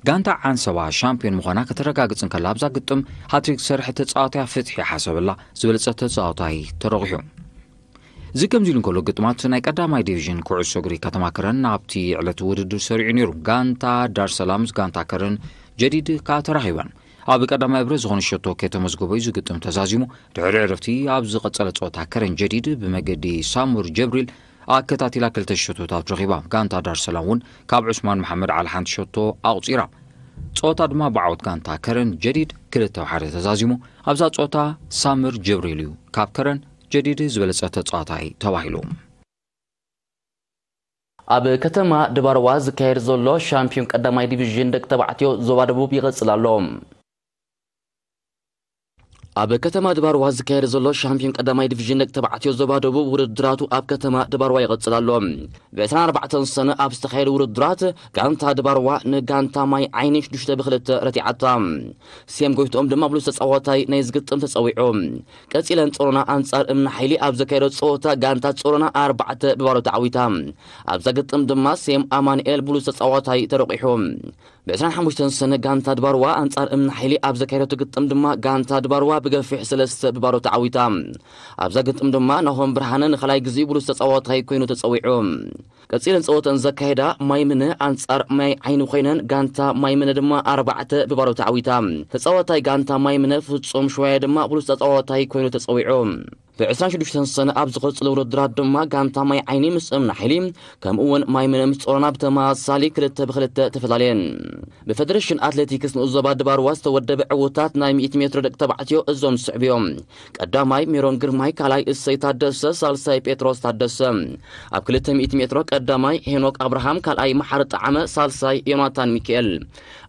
ጋንታ ዓንሰባ ሻምፒዮን ምዃና ከተረጋግጽ እንከላ ኣብዛ ግጥም ሃትሪክ ዝሰርሐ ተጻዋታይ ፍትሒ ሓሰበላ ዝበለጸ ተጻዋታይ ተረቑሑ። እዚ ከምዚ ኢሉ እንከሎ ግጥማት ናይ ቀዳማይ ዲቪዥን ኩዕሶ እግሪ ከተማ ከረን ኣብቲ ዕለት ውድድር ሰሪዑ ነይሩ። ጋንታ ዳርሰላም ምስ ጋንታ ከረን ጀዲድ ከኣ ተራኺበን። ኣብ ቀዳማይ እብረ ዝኾነ ሸቶ ከይተመዝገበ እዩ ዝግጥም ተዛዚሙ። ድሕሪ ዕረፍቲ ኣብ ዝቐጸለ ጸወታ ከረን ጀዲድ ብመገዲ ሳሙር ጀብሪል ኣከታቲላ ክልተ ሸቶታት ረኺባ። ጋንታ ዳርሰላም እውን ካብ ዑስማን መሓመድ ዓሊ ሓንቲ ሸቶ ኣቑጺራ። ጸወታ ድማ ብዓወት ጋንታ ከረን ጀዲድ ክልተ ብሓደ ተዛዚሙ። ኣብዛ ጸወታ ሳምር ጀብሪል እዩ ካብ ከረን ጀዲድ ዝበለጸ ተጻዋታይ ተባሂሉ። ኣብ ከተማ ድባርዋ ዝካየድ ዘሎ ሻምፒዮን ቀዳማይ ዲቪዥን ደቂ ተባዕትዮ ዞባ ደቡብ ይቐጽል ኣሎ። ኣብ ከተማ ድባርዋ ዝካየድ ዘሎ ሻምፒዮን ቀዳማይ ዲቪዥን ደቂ ተባዕትዮ ዞባ ደቡብ ውድድራቱ ኣብ ከተማ ድባርዋ ይቐጽል ኣሎ። ብ24 ሰነ ኣብ ዝተኻየዱ ውድድራት ጋንታ ድባርዋ ንጋንታ ማይ ዓይኒ ሽዱሽተ ብክልተ ረቲዓታ። ሴም ጎይትኦም ድማ ብሉስ ተጻዋታይ ናይ ዝግጥም ተጸዊዑ። ቀጺለን ጾሮና ኣንጻር እምኒ ሓይሊ ኣብ ዘካየዶ ጸወታ ጋንታ ጾሮና ኣርባዕተ ብባዶ ተዓዊታ። ኣብዛ ግጥም ድማ ሴም ኣማንኤል ብሉስ ተጻዋታይ ተረቂሑ። ብ25 ሰነ ጋንታ ድባርዋ ኣንጻር እምኒ ሓይሊ ኣብ ዘካየደቱ ግጥም ድማ ጋንታ ድባርዋ ብገፊሕ ሰለስተ ብባዶ ተዓዊታ። ኣብዛ ግጥም ድማ ናሆም ብርሃነ ንኻልኣይ ግዜ ብሉስ ተጻዋታይ ኮይኑ ተጸዊዑ። ቀጺለን ጸወተን ዘካየዳ ማይ ምነ ኣንጻር ማይ ዓይኒ ኮይነን ጋንታ ማይ ምነ ድማ ኣርባዕተ ብባዶ ተዓዊታ። ተጻዋታይ ጋንታ ማይ ምነ ፍጹም ሽዋያ ድማ ብሉስ ተጻዋታይ ኮይኑ ተጸዊዑ። ብ26 ሰነ ኣብ ዝቐጽሉ ውድድራት ድማ ጋንታ ማይ ዓይኒ ምስ እምኒ ሓይሊ ከምኡ እውን ማይ ምነ ምስ ጾሮና ብተመሳሳሊ ክልተ ብክልተ ተፈላለየን። ብፌደሬሽን ኣትሌቲክስ ንኡስ ዞባ ድባርዋ ዝተወደበ ዕውታት ናይ ሚእቲ ሜትሮ ደቂ ተባዕትዮ እዞም ዝስዕቡ እዮም። ቀዳማይ ሜሮን ግርማይ፣ ካልኣይ እሰይ ታደሰ፣ ሳልሳይ ጴጥሮስ ታደሰ። ኣብ ክልተ ሚእቲ ሜትሮ ቀዳማይ ሄኖክ ኣብርሃም፣ ካልኣይ መሓሪ ጣዕመ፣ ሳልሳይ ዮናታን ሚካኤል።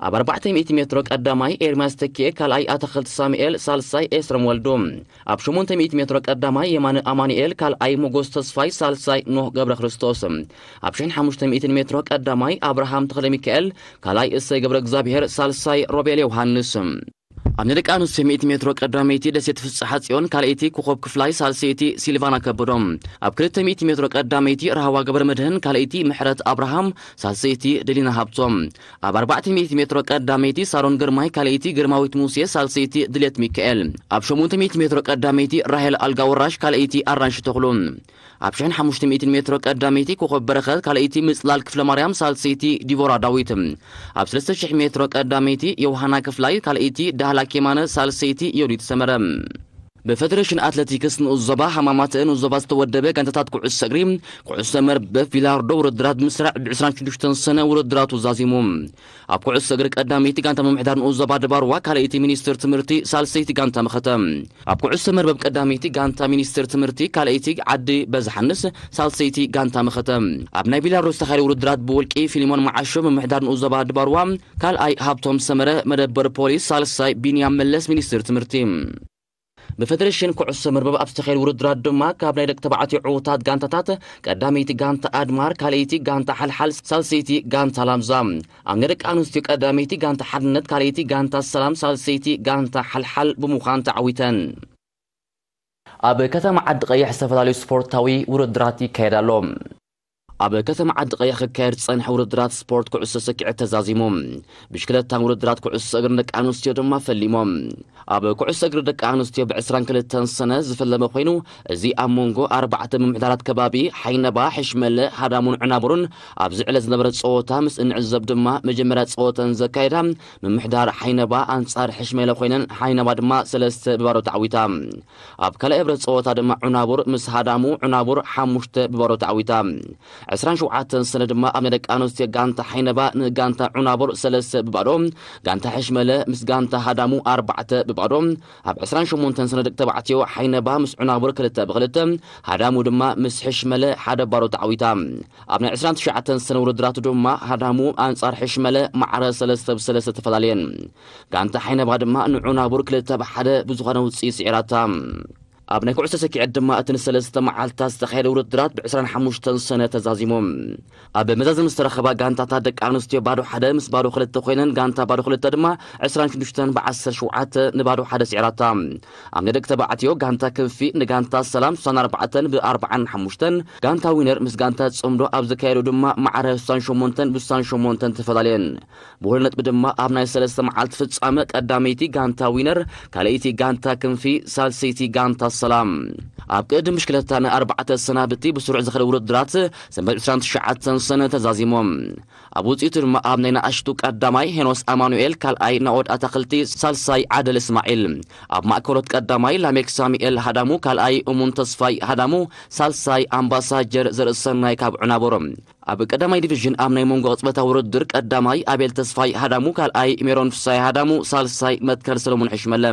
ኣብ ኣርባዕተ ሚእቲ ሜትሮ ቀዳማይ ኤርምያስ ተኪኤ፣ ካልኣይ ኣታኽልቲ ሳሙኤል፣ ሳልሳይ ኤስረም ወልዱ። ኣብ ሸሞንተ ሚእቲ ሜትሮ ቀዳማይ የማነ ኣማኑኤል፣ ካልኣይ ሞጎስ ተስፋይ፣ ሳልሳይ ኖህ ገብረ ክርስቶስ። ኣብ ሽሕን ሓሙሽተ ሚእትን ሜትሮ ቀዳማይ ኣብርሃም ተኽለ ሚካኤል፣ ካልኣይ እሰይ ገብረ እግዚኣብሔር፣ ሳልሳይ ሮቤል ዮሃንስ። ኣብ ናይ ደቂ ኣንስትዮ ሚእቲ ሜትሮ ቀዳመይቲ ደሴት ፍስሓ ጽዮን፣ ካልኣይቲ ኮኾብ ክፍላይ፣ ሳልሰይቲ ሲልቫና ከበዶም። ኣብ ክልተ ሚእቲ ሜትሮ ቀዳመይቲ ረሃዋ ገብረ መድህን፣ ካልኣይቲ ምሕረት ኣብርሃም፣ ሳልሰይቲ ደሊና ሃብቶም። ኣብ ኣርባዕተ ሚእቲ ሜትሮ ቀዳመይቲ ሳሮን ግርማይ፣ ካልኣይቲ ግርማዊት ሙሴ፣ ሳልሰይቲ ድሌት ሚካኤል። ኣብ ሸሞንተ ሚእቲ ሜትሮ ቀዳመይቲ ራሄል ኣልጋ ወራሽ፣ ካልኣይቲ ኣራንሺ ተኽሉ። ኣብ ሽሕን ሓሙሽተ ሚእትን ሜትሮ ቀዳመይቲ ኮኾብ በረኸት፣ ካልኣይቲ ምጽላል ክፍለ ማርያም፣ ሳልሰይቲ ዲቦራ ዳዊት። ኣብ ሰለስተ ሽሕ ሜትሮ ቀዳመይቲ ዮሃና ክፍላይ፣ ካልኣይቲ ዳህላ ኬማነ፣ ሳልሰይቲ ዮዲት ሰመረ። ብፌደሬሽን ኣትሌቲክስ ንኡስ ዞባ ሃማማተ ንኡስ ዞባ ዝተወደበ ጋንታታት ኩዕሶ እግሪ ኩዕሶ መርበብ ቢላርዶ ውድድራት ብምስራዕ ብ26 ሰነ ውድድራቱ ዛዚሙ። ኣብ ኩዕሶ እግሪ ቀዳመይቲ ጋንታ ምምሕዳር ንኡስ ዞባ ድባርዋ፣ ካልኣይቲ ሚኒስትር ትምህርቲ፣ ሳልሰይቲ ጋንታ መኸተ። ኣብ ኩዕሶ መርበብ ቀዳመይቲ ጋንታ ሚኒስትር ትምህርቲ፣ ካልኣይቲ ዓዲ በዝሓንስ፣ ሳልሰይቲ ጋንታ መኸተ። ኣብ ናይ ቢላሩስ ዝተኻየደ ውድድራት ብውልቂ ፊሊሞን መዓሾ ምምሕዳር ንኡስ ዞባ ድባርዋ፣ ካልኣይ ሃብቶም ሰመረ መደበር ፖሊስ፣ ሳልሳይ ቢንያም መለስ ሚኒስትር ትምህርቲ። ብፌደሬሽን ኩዕሶ መርበብ ኣብ ዝተኻየዱ ውድድራት ድማ ካብ ናይ ደቂ ተባዕትዮ ዕዉታት ጋንታታት ቀዳመይቲ ጋንታ ኣድማር፣ ካልኣይቲ ጋንታ ሓልሓል፣ ሳልሰይቲ ጋንታ ላምዛ። ኣብ ናይ ደቂ ኣንስትዮ ቀዳመይቲ ጋንታ ሓድነት፣ ካልኣይቲ ጋንታ ሰላም፣ ሳልሰይቲ ጋንታ ሓልሓል ብምዃን ተዓዊተን። ኣብ ከተማ ዓዲ ቀይሕ ዝተፈላለዩ ስፖርታዊ ውድድራት ይካየድ ኣሎ። ኣብ ከተማ ዓዲ ቀይሕ ክካየድ ዝጸንሐ ውድድራት ስፖርት ኩዕሶ ሰኪዐት ተዛዚሙ። ብሽክለታን ውድድራት ኩዕሶ እግርን ደቂ ኣንስትዮ ድማ ፈሊሞም። ኣብ ኩዕሶ እግሪ ደቂ ኣንስትዮ ብ22 ሰነ ዝፈለመ ኮይኑ፣ እዚ ኣብ መንጎ ኣርባዕተ ምምሕዳራት ከባቢ ሓይነባ፣ ሕሽመለ፣ ሃዳሙን ዕናቡርን ኣብዚ ዕለት ዝነበረ ጸወታ ምስ እንዕዘብ ድማ፣ መጀመርያ ጸወተን ዘካየዳ ምምሕዳር ሓይነባ ኣንጻር ሕሽመለ ኮይነን፣ ሓይነባ ድማ ሰለስተ ብባዶ ተዓዊታ። ኣብ ካልኣይ ህብረት ጸወታ ድማ ዑናቡር ምስ ሃዳሙ፣ ዑናቡር ሓሙሽተ ብባዶ ተዓዊታ። ዕስራን ሸውዓተን ሰነ ድማ ኣብ ናይ ደቂ ኣንስትዮ ጋንታ ሓይነባ ንጋንታ ዑናቡር ሰለስተ ብባዶ፣ ጋንታ ሕሽመለ ምስ ጋንታ ሃዳሙ ኣርባዕተ ብባዶ፣ ኣብ ዕስራን ሸሞንተን ሰነ ደቂ ተባዕትዮ ሓይነባ ምስ ዑናቡር ክልተ ብክልተ፣ ሃዳሙ ድማ ምስ ሕሽመለ ሓደ ባዶ ተዓዊታ። ኣብ ናይ ዕስራን ትሽዓተን ሰነ ውድድራቱ ድማ ሃዳሙ ኣንጻር ሕሽመለ ማዕረ ሰለስተ ብሰለስተ ተፈላለየን። ጋንታ ሓይነባ ድማ ንዑናቡር ክልተ ብሓደ ብዝኾነ ውጽኢት ስዒራታ። ኣብ ናይ ኩዕሶ ሰኪዐት ድማ እቲ ንሰለስተ መዓልታት ዝተኻየደ ውድድራት ብ ዕስራን ሓሙሽተን ሰነ ተዛዚሙ። ኣብ መዛዘሚ ዝተረኸባ ጋንታታት ደቂ ኣንስትዮ ባዶ ሓደ ምስ ባዶ ክልተ ኮይነን፣ ጋንታ ባዶ ክልተ ድማ ዕስራን ሽዱሽተን ብ ዓሰርተ ሸውዓተ ንባዶ ሓደ ስዒራታ። ኣብ ናይ ደቂ ተባዕትዮ ጋንታ ክንፊ ንጋንታ ሰላም ስሳን ኣርባዕተን ብ ኣርባዓን ሓሙሽተን፣ ጋንታ ዊነር ምስ ጋንታ ጽምዶ ኣብ ዘካየዱ ድማ ማዕረ ስሳን ሸሞንተን ብ ስሳን ሸሞንተን ተፈላለየን። ብሁሉ ነጥቢ ድማ ኣብ ናይ ሰለስተ መዓልቲ ፍጻመ ቀዳመይቲ ጋንታ ዊነር፣ ካልኣይቲ ጋንታ ክንፊ፣ ሳልሰይቲ ጋንታ ሰላም። ኣብ ቅድም ብሽክለታ ንኣርባዕተ ሰናብቲ ብስሩዕ ዝኸደ ውድድራት ሰንበት ዕስራን ትሽዓተን ሰነ ተዛዚሞም። ኣብ ውጽኢቱ ድማ ኣብ ናይ ንኣሽቱ ቀዳማይ ሄኖስ ኣማኑኤል፣ ካልኣይ ናኦድ ኣታኽልቲ፣ ሳልሳይ ዓደል እስማዒል፣ ኣብ ማእከሎት ቀዳማይ ላሜክ ሳሙኤል ሃዳሙ፣ ካልኣይ እሙን ተስፋይ ሃዳሙ፣ ሳልሳይ ኣምባሳጀር ዘርእሰናይ ካብ ዑናቦሮ። ኣብ ቀዳማይ ዲቪዥን ኣብ ናይ መንጎ ቅጽበታዊ ውድድር ቀዳማይ ኣቤል ተስፋይ ሃዳሙ፣ ካልኣይ ሜሮን ፍሳይ ሃዳሙ፣ ሳልሳይ መትከል ሰለሙን ሕሽመለ።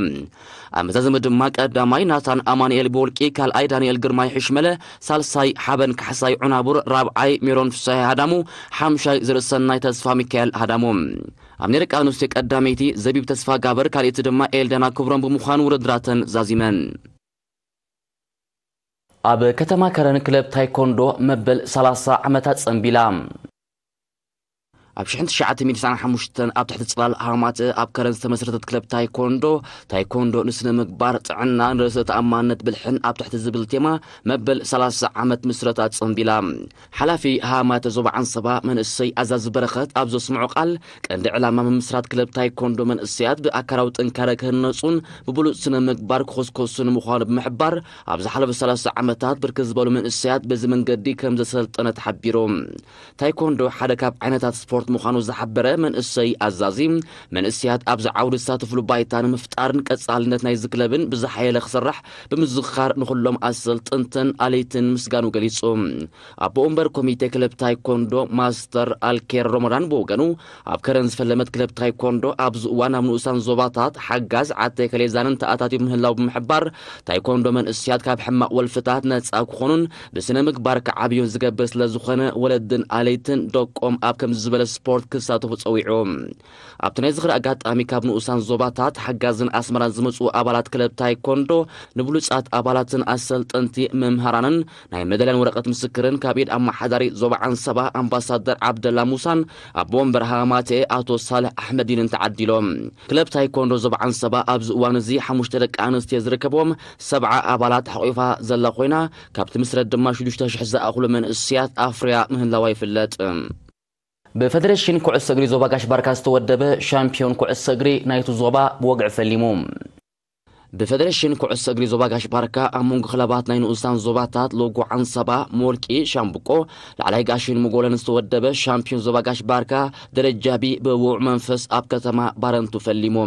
ኣብ መዛዘሚ ድማ ቀዳማይ ናታን ኣማኑኤል ብወልቂ፣ ካልኣይ ዳንኤል ግርማይ ሕሽመለ፣ ሳልሳይ ሓበን ካሕሳይ ዑናቡር፣ ራብዓይ ሜሮን ፍሳይ ሃዳሙ፣ ሓምሻይ ዘርእሰናይ ተስፋ ሚካኤል ሃዳሙ። ኣብ ናይ ደቂ ኣንስትዮ ቀዳመይቲ ዘቢብ ተስፋ ጋብር፣ ካልኣይቲ ድማ ኤልዳና ክብሮም ብምዃን ውድድራተን ዛዚመን። ኣብ ከተማ ከረን ክለብ ታይኮንዶ መበል ሰላሳ ዓመታት ጸንቢላ። ኣብ ሽሕን ትሽዓተ ሚእትን ሰዓን ሓሙሽተን ኣብ ትሕቲ ጽላል ሃማተ ኣብ ከረን ዝተመስረተት ክለብ ታይኮንዶ፣ ታይኮንዶ ንስነ ምግባር፣ ጥዕና፣ ንርእሰ ተኣማንነት፣ ብልሕን ኣብ ትሕቲ ዝብል ቴማ መበል ሰላሳ ዓመት ምስረታ ጸንቢላ። ሓላፊ ሃማተ ዞባ ዓንሰባ መንእሰይ ኣዛዚ በረኸት ኣብ ዘስምዖ ቃል፣ ቀንዲ ዕላማ ምምስራት ክለብ ታይኮንዶ መንእሰያት ብኣካላዊ ጥንካረ ክህነጹን ብብሉጽ ስነ ምግባር ክኹስኮሱን ምዃኑ ብምሕባር፣ ኣብ ዝሓለፈ ሰላሳ ዓመታት ብርክት ዝበሉ መንእሰያት በዚ መንገዲ ከም ዘሰልጠነ ተሓቢሩ። ታይኮንዶ ሓደ ካብ ዓይነታት ስፖርት ምዃኑ ዝሓበረ መንእሰይ ኣዛዚ፣ መንእሰያት ኣብዚ ዓውዲ ዝሳተፍሉ ባይታ ንምፍጣርን ቀጻልነት ናይዚ ክለብን ብዝሓየለ ክስራሕ ብምዝኽኻር፣ ንኹሎም ኣሰልጠንትን ኣለይትን ምስጋኑ ገሊጹ። ኣቦ ወንበር ኮሚቴ ክለብ ታይኮንዶ ማስተር ኣልኬር ሮሞዳን ብወገኑ፣ ኣብ ከረን ዝፈለመት ክለብ ታይኮንዶ ኣብዚ እዋን ኣብ ንኡሳን ዞባታት ሓጋዝ ዓተይ ከሌዛንን ተኣታትዩ ምህላው ብምሕባር፣ ታይኮንዶ መንእሰያት ካብ ሕማቕ ወልፍታት ነጻ ክኾኑን ብስነ ምግባር ክዓብዩን ዝገብር ስለ ዝኾነ፣ ወለድን ኣለይትን ደቆም ኣብ ከምዚ ዝበለ ስፖርት ክሳተፉ ጸዊዑ። ኣብቲ ናይ ዝኽሪ ኣጋጣሚ ካብ ንኡሳን ዞባታት ሓጋዝን ኣስመራን ዝመጹ ኣባላት ክለብ ታይኮንዶ ንብሉጻት ኣባላትን ኣሰልጠንቲ መምሃራንን ናይ መዳልያን ወረቐት ምስክርን ካብ ኢድ ኣመሓዳሪ ዞባ ዓንሰባ ኣምባሳደር ዓብደላ ሙሳን ኣቦ ወንበር ሃማቴ ኣቶ ሳልሕ ኣሕመዲንን ተዓዲሎም። ክለብ ታይኮንዶ ዞባ ዓንሰባ ኣብዚ እዋን እዚ ሓሙሽተ ደቂ ኣንስትዮ ዝርከብዎም ሰብዓ ኣባላት ሓቑፋ ዘላ ኮይና፣ ካብቲ ምስረት ድማ ሽዱሽተ ሽሕ ዝኣኽሉ መንእስያት ኣፍርያ ምህላዋ ይፍለጥ። ብፈደሬሽን ኩዕሶ እግሪ ዞባ ጋሽ ባርካ ዝተወደበ ሻምፒዮን ኩዕሶ እግሪ ናይቲ ዞባ ብወግዒ ፈሊሙ። ብፈደሬሽን ኩዕሶ እግሪ ዞባ ጋሽ ባርካ ኣብ መንጎ ክለባት ናይ ንኡሳን ዞባታት ሎጎ ዓንሰባ፣ ሞልቂ፣ ሻምብቆ፣ ላዕላይ ጋሽን ምጎለን ዝተወደበ ሻምፒዮን ዞባ ጋሽ ባርካ ደረጃ ቢ ብውዕ መንፈስ ኣብ ከተማ ባረንቱ ፈሊሙ።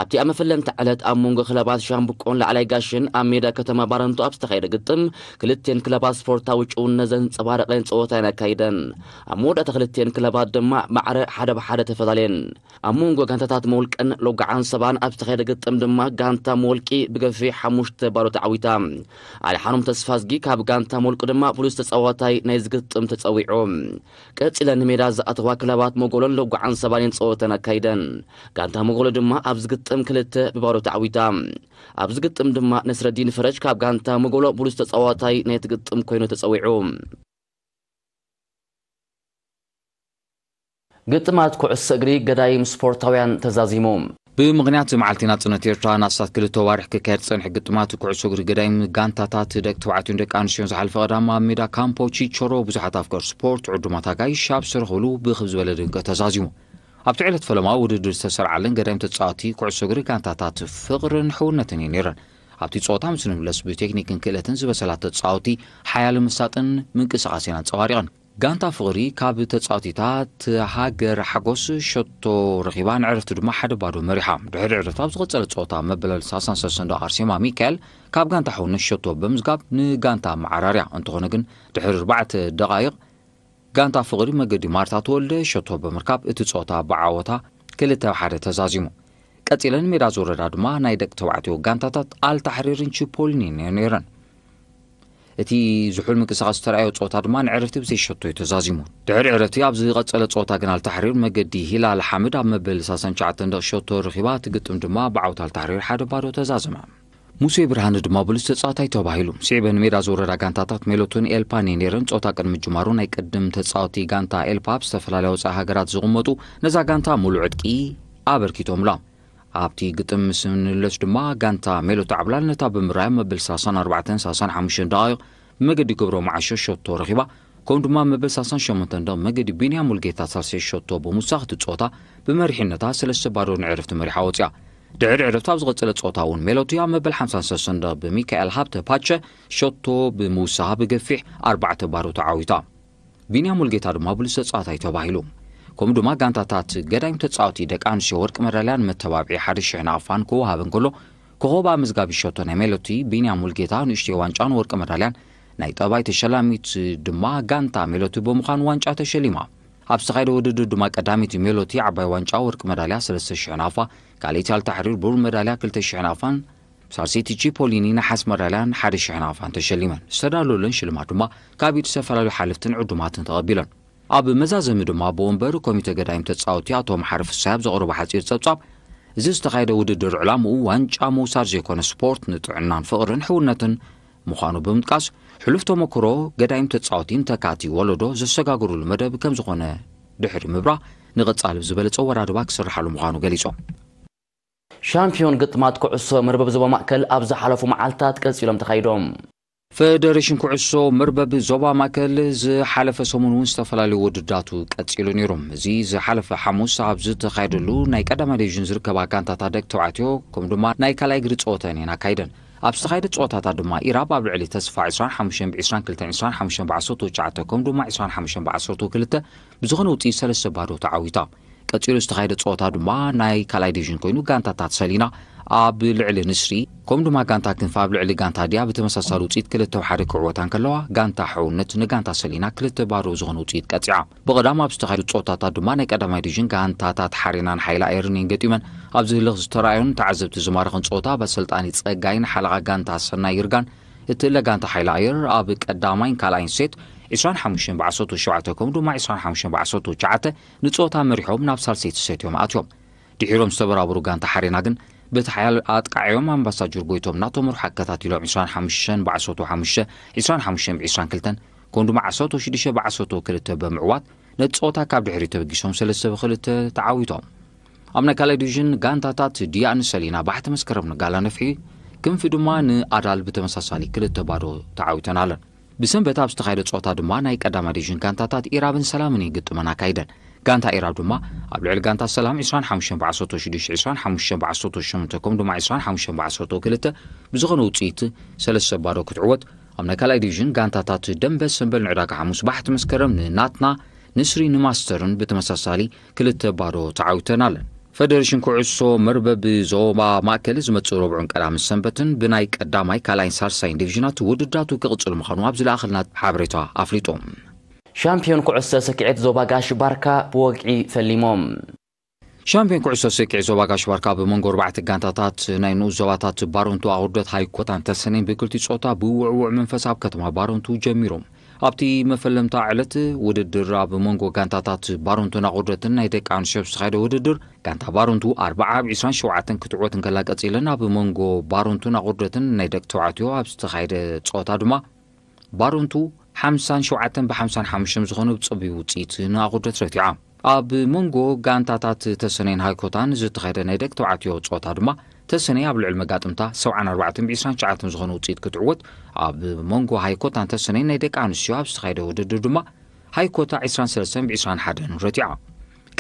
ኣብቲ ኣብ መፈለምታ ዕለት ኣብ መንጎ ክለባት ሻምብቆን ላዕላይ ጋሽን ኣብ ሜዳ ከተማ ባረንቱ ኣብ ዝተኻየደ ግጥም፣ ክልቴን ክለባት ስፖርታዊ ጭውነት ዘንጸባረቐን ጸወታን ኣካይደን። ኣብ መወዳእታ ክልቴን ክለባት ድማ ማዕረ ሓደ ብሓደ ተፈላለየን። ኣብ መንጎ ጋንታታት መውልቀን ሎጋዓን ሰባን ኣብ ዝተኻየደ ግጥም ድማ ጋንታ መወልቂ ብገፊሕ ሓሙሽተ ባዶ ተዓዊታ። ኣድሓኖም ተስፋዝጊ ካብ ጋንታ መውልቂ ድማ ብሉጽ ተጻዋታይ ናይ ዝግጥም ተጸዊዑ። ቀጺለን ንሜዳ ዝኣተዋ ክለባት መጎሎን ሎጋዓን ሰባን እየን ጸወተን ኣካይደን። ጋንታ መጎሎ ድማ ኣብ ዝግጥም ክልተ ብባዶ ተዓዊታ። ኣብ ዝግጥም ድማ ነስረዲን ፈረጅ ካብ ጋንታ መጎሎ ብሉጽ ተጻዋታይ ናይ ትግጥም ኮይኑ ተጸዊዑ። ግጥማት ኩዕሶ እግሪ ገዳይም ስፖርታውያን ተዛዚሙ። ብምኽንያት መዓልቲ ናጽነት ኤርትራ ንኣስታት ክልተ ዋርሕ ክካየድ ዝጸንሐ ግጥማት ኩዕሶ እግሪ ገዳይም ጋንታታት ደቂ ተባዕትዮን ደቂ ኣንስትዮን ዝሓለፈ ቀዳም ኣብ ሜዳ ካምፖ ቺቾሮ ብዙሓት ኣፍቀር ስፖርት፣ ዕዱማት ኣጋይሽ ኣብ ዝተረኽብሉ ብኽብ ዝበለ ድምቀት ተዛዚሙ። ኣብቲ ዕለት ፈለማ ውድድር ዝተሰርዓለን ገዳይም ተጻወቲ ኩዕሶ እግሪ ጋንታታት ፍቕርን ሕውነትን እዩ ነይረን። ኣብቲ ጸወታ ምስ ንምለስ ብቴክኒክን ክእለትን ዝበሰላት ተጻወቲ ሓያል ምሳጥን ምንቅስቓሴን ኣንጸባሪቐን። ጋንታ ፍቕሪ ካብ ተጻወቲታት ሃገር ሓጎስ ሸቶ ረኺባ፣ ንዕረፍቲ ድማ ሓደ ባዶ መሪሓ። ድሕሪ ዕረፍቲ ኣብ ዝቐጸለ ጸወታ መበል ሳሳን ሰሰን ደቂ ኣርሴማ ሚካኤል ካብ ጋንታ ሕውነት ሸቶ ብምዝጋብ ንጋንታ መዓራርያ። እንተኾነ ግን ድሕሪ ኣርባዕተ ደቓይቕ ጋንታ ፍቕሪ መገዲ ማርታ ተወልደ ሸቶ ብምርካብ እቲ ጸወታ ብዓወታ ክልተ ሓደ ተዛዚሙ። ቀጺለን ሜዳ ዝወረዳ ድማ ናይ ደቂ ተባዕትዮ ጋንታታት ኣልታሕሪርን ቺፖሊኒን እየን ነይረን። እቲ ዝሑል ምንቅስቓስ ዝተራእዮ ጸወታ ድማ ንዕረፍቲ ብዘይ ሸቶ እዩ ተዛዚሙ። ድሕሪ ዕረፍቲ ኣብ ዝቐጸለ ጸወታ ግን ኣልታሕሪር መገዲ ሂላል ሓምድ ኣብ መበል ሳሳን ትሽዓተን ደቂ ሸቶ ረኺባ፣ እቲ ግጥም ድማ ብዓወት ኣልታሕሪር ሓደ ባዶ ተዛዘመ። ሙሴ ብርሃነ ድማ ብሉጽ ተጻዋታይ ተባሂሉ። ስዒበን ሜዳ ዝወረዳ ጋንታታት ሜሎቶን ኤልፓን እየን ነይረን። ጸወታ ቅድሚ ምጅማሩ ናይ ቅድም ተጻወቲ ጋንታ ኤልፓ ኣብ ዝተፈላለያ ወጻኢ ሃገራት ዝቕመጡ ነዛ ጋንታ ሙሉእ ዕጥቂ ኣበርኪቶምላ። ኣብቲ ግጥም ምስ ንለስ ድማ ጋንታ ሜሎቶ ዓብላል ነታ ብምራያ መበል ሳሳን ኣርባዕተን ሳሳን ሓሙሽተን ደቓይቕ ብመገዲ ገብሮም ዓሾ ሸቶ ረኺባ። ከምኡ ድማ መበል ሳሳን ሸሞንተን ደቕ መገዲ ቢንያም ሙልጌታ ሳልሳይ ሸቶ ብምውሳኽ እቲ ጸወታ ብመሪሕነታ ሰለስተ ባዶ ንዕረፍቲ መሪሓ ወጽያ። ድሕሪ ዕረፍቲ ኣብ ዝቐጸለ ጸወታ እውን ሜሎቲ ኣብ መበል ሓምሳን ሰለስተን ደቕ ብሚካኤል ሃብተ ፓቸ ሸቶ ብምውሳኻ ብገፊሕ ኣርባዕተ ባዶ ተዓዊታ። ቢንያም ሙልጌታ ድማ ብሉጽ ተጻዋታይ ተባሂሉ። ከምኡ ድማ ጋንታታት ገዳይም ተጻወቲ ደቂ ኣንስትዮ ወርቂ መዳልያ ንመተባብዒ ሓደ ሽሕ ናቕፋን ክወሃበን ከሎ፣ ኮኸብ ኣመዝጋቢ ሸቶ ናይ ሜሎቲ ቢንያም ሙልጌታ ንእሽተይ ዋንጫን ወርቂ መዳልያን ናይ ጠባይ ተሸላሚት ድማ ጋንታ ሜሎቲ ብምዃን ዋንጫ ተሸሊማ። ኣብ ዝተኻየደ ውድድር ድማ ቀዳመይቲ ሜሎቲ ዓባይ ዋንጫ ወርቂ መዳልያ ሰለስተ ሽሕ ናቕፋ፣ ካልኣይቲ ኣልታሕሪር ብሩር መዳልያ ክልተ ሽሕ ናቕፋን ሳልሰይቲ ቺፖሊኒ ነሓስ መዳልያን ሓደ ሽሕ ናቕፋን ተሸሊመን። ዝተዳለወለን ሽልማት ድማ ካብ ኢድ ዝተፈላለዩ ሓለፍትን ዕዱማትን ተቐቢለን። ኣብ መዛዘሚ ድማ ኣቦ ወንበር ኮሚተ ገዳይም ተጻወቲ ኣቶ መሓሪ ፍሳይ ኣብ ዘቕረቦ ሓጺር ጸብጻብ፣ እዚ ዝተኻየደ ውድድር ዕላምኡ ዋንጫ ምውሳድ ዘይኮነ፣ ስፖርት ንጥዕናን ፍቕርን ሕውነትን ምዃኑ ብምጥቃስ፣ ሕሉፍ ተመክሮ ገዳይም ተጻወቲ ንተካእቲ ወለዶ ዘሰጋግሩሉ መደብ ከም ዝኾነ ድሕሪ ምብራ፣ ንቐጻሊ ብዝበለጸ ወራድባ ክስርሓሉ ምዃኑ ገሊጾም። ሻምፒዮን ግጥማት ኩዕሶ መርበብ ዞባ ማእከል ኣብ ዝሓለፉ መዓልታት ቀጺሎም ተኻይዶም። ፈደሬሽን ኩዕሶ መርበብ ዞባ ማእከል ዝሓለፈ ሰሙን እውን ዝተፈላለዩ ውድዳቱ ቀጺሉ ነይሩ። እዚ ዝሓለፈ ሓሙስ ኣብ ዝተኻየደሉ ናይ ቀዳማይ ዲቪዥን ዝርከባ ጋንታታት ደቂ ተባዕትዮ፣ ከምኡ ድማ ናይ ካልኣይ እግሪ ጸወተን እየን ኣካይደን። ኣብ ዝተኻየደ ጸወታታት ድማ ኢራብ ኣብ ልዕሊ ተስፋ ዕስራን ሓሙሽተን ብ ዕስራን ክልተን፣ ዕስራን ሓሙሽተን ብ ዓሰርተ ትሽዓተ፣ ከምኡ ድማ ዕስራን ሓሙሽተን ብ ዓሰርተ ክልተ ብዝኾነ ውጽኢት ሰለስተ ባዶ ተዓዊታ። ቀጺሉ ዝተኻየደ ጸወታ ድማ ናይ ካልኣይ ዲቪዥን ኮይኑ፣ ጋንታታት ሰሊና ኣብ ልዕሊ ንስሪ፣ ከምኡ ድማ ጋንታ ክንፊ ኣብ ልዕሊ ጋንታ ድያ ብተመሳሳሊ ውጽኢት ክልተ ሓደ ክዕወታ እንከለዋ፣ ጋንታ ሕውነት ንጋንታ ሰሊና ክልተ ባዶ ብዝኾነ ውጽኢት ቀጺዓ። ብቐዳም ኣብ ዝተኻየዱ ጸወታታት ድማ ናይ ቀዳማይ ዲቪዥን ጋንታታት ሓሬናን ሓይሊ ኣየርን እየን ገጢመን። ኣብዚ ህልኽ ዝተራእዮን ተዓዘብቲ ዝማረኸን ጸወታ፣ ብኣሰልጣኒ ጸጋይን ሓለቓ ጋንታ ሰናይ ይርጋን እትእለ ጋንታ ሓይሊ ኣየር ኣብ ቀዳማይን ካልኣይን ሴት ዕስራን ሓሙሽተን ብ ዓሰርተ ሸውዓተ፣ ከምኡ ድማ ዕስራን ሓሙሽተን ብ ዓሰርተ ትሽዓተ ንጸወታ መሪሖም ናብ ሳልሰይቲ ሴት እዮም ኣትዮም። ድሒሮም ዝተበራበሩ ጋንታ ሓሬና ግን በቲ ሓያል ኣጥቃዕዮም ኣምባሳጀር ጎይቶም እናተመርሑ ኣከታቲሎም ዕስራን ሓሙሽተን ብ ዓሰርተ ሓሙሽተ፣ ዕስራን ሓሙሽተን ብ ዕስራን ክልተን፣ ከምኡ ድማ ዓሰርተ ሽዱሽተ ብ ዓሰርተ ክልተ ብምዕዋት ነቲ ጸወታ ካብ ድሕሪት ተበጊሶም ሰለስተ ብ ክልተ ተዓዊቶም። ኣብ ናይ ካልኣይ ዲቪዥን ጋንታታት ድያኒ ሰሊና ባሕቲ መስከረም ንጋላ ነፍሒ፣ ክንፊ ድማ ንኣዳል ብተመሳሳሊ ክልተ ባዶ ተዓዊተን ኣለን። ብሰንበት ኣብ ዝተኻየደ ጸወታ ድማ ናይ ቀዳማይ ዲቪዥን ጋንታታት ኢራብን ሰላምን ይግጥመን ኣካይደን። ጋንታ ኢራብ ድማ ኣብ ልዕሊ ጋንታ ሰላም ዕስራን ሓሙሽተን ብ ዓሰርተ ሽዱሽተ፣ ዕስራን ሓሙሽተን ብ ዓሰርተ ሸሞንተ፣ ከምኡ ድማ ዕስራን ሓሙሽተን ብ ዓሰርተ ክልተ ብዝኾነ ውጽኢት ሰለስተ ባዶ ክትዕወት፣ ኣብ ናይ ካልኣይ ዲቪዥን ጋንታታት ደንበ ሰምበል ንዕዳጋ ሓሙስ ባሕቲ መስከረም ንናትና፣ ንስሪ ንማስተርን ብተመሳሳሊ ክልተ ባዶ ተዓዊተን ኣለን። ፈደሬሽን ኩዕሶ መርበብ ዞባ ማእከል ዝመጽእ ረቡዕን ቀዳምን ሰንበትን ብናይ ቀዳማይ፣ ካልኣይን ሳልሳይን ዲቪዥናት ውድዳቱ ክቕጽል ምዃኑ ኣብ ዝለኣኸልና ሓበሬታ ኣፍሊጡ። ሻምፒዮን ኩዕሶ ስክዔት ዞባ ጋሽ ባርካ ብወግዒ ፈሊሞም። ሻምፒዮን ኩዕሶ ስክዔት ዞባ ጋሽ ባርካ ኣብ መንጎ ኣርባዕተ ጋንታታት ናይ ንኡስ ዞባታት ባሮንቱ ኣቑርደት ሃይኮታን ተሰነይን ብክልቲኡ ጾታ ብውዕዉዕ መንፈስ ኣብ ከተማ ባሮንቱ ጀሚሩ። ኣብቲ መፈለምታ ዕለት ውድድር ኣብ መንጎ ጋንታታት ባሮንቱን ኣቑርደትን ናይ ደቂ ኣንስትዮ ኣብ ዝተኻየደ ውድድር፣ ጋንታ ባሮንቱ ኣርብዓ ብ ዕስራን ሸውዓተን ክትዕወት እንከላ፣ ቀጺለን ኣብ መንጎ ባሮንቱን ኣቑርደትን ናይ ደቂ ተባዕትዮ ኣብ ዝተኻየደ ጸወታ ድማ ባሮንቱ ሓምሳን ሸውዓተን ብ ሓምሳን ሓሙሽተን ዝኾነ ብጸቢብ ውጽኢት ንኣቑርደት ረቲዓ። ኣብ መንጎ ጋንታታት ተሰነይን ሃይኮታን ዝተኻየደ ናይ ደቂ ተባዕትዮ ጸወታ ድማ፣ ተሰነይ ኣብ ልዕሊ መጋጥምታ ሰብዓን ኣርባዕተን ብ ዕስራን ትሽዓተን ዝኾነ ውጽኢት ክትዕወት፣ ኣብ መንጎ ሃይኮታን ተሰነይን ናይ ደቂ ኣንስትዮ ኣብ ዝተኻየደ ውድድር ድማ፣ ሃይኮታ ዕስራን ሰለስተን ብ ዕስራን ሓደን ረቲዓ።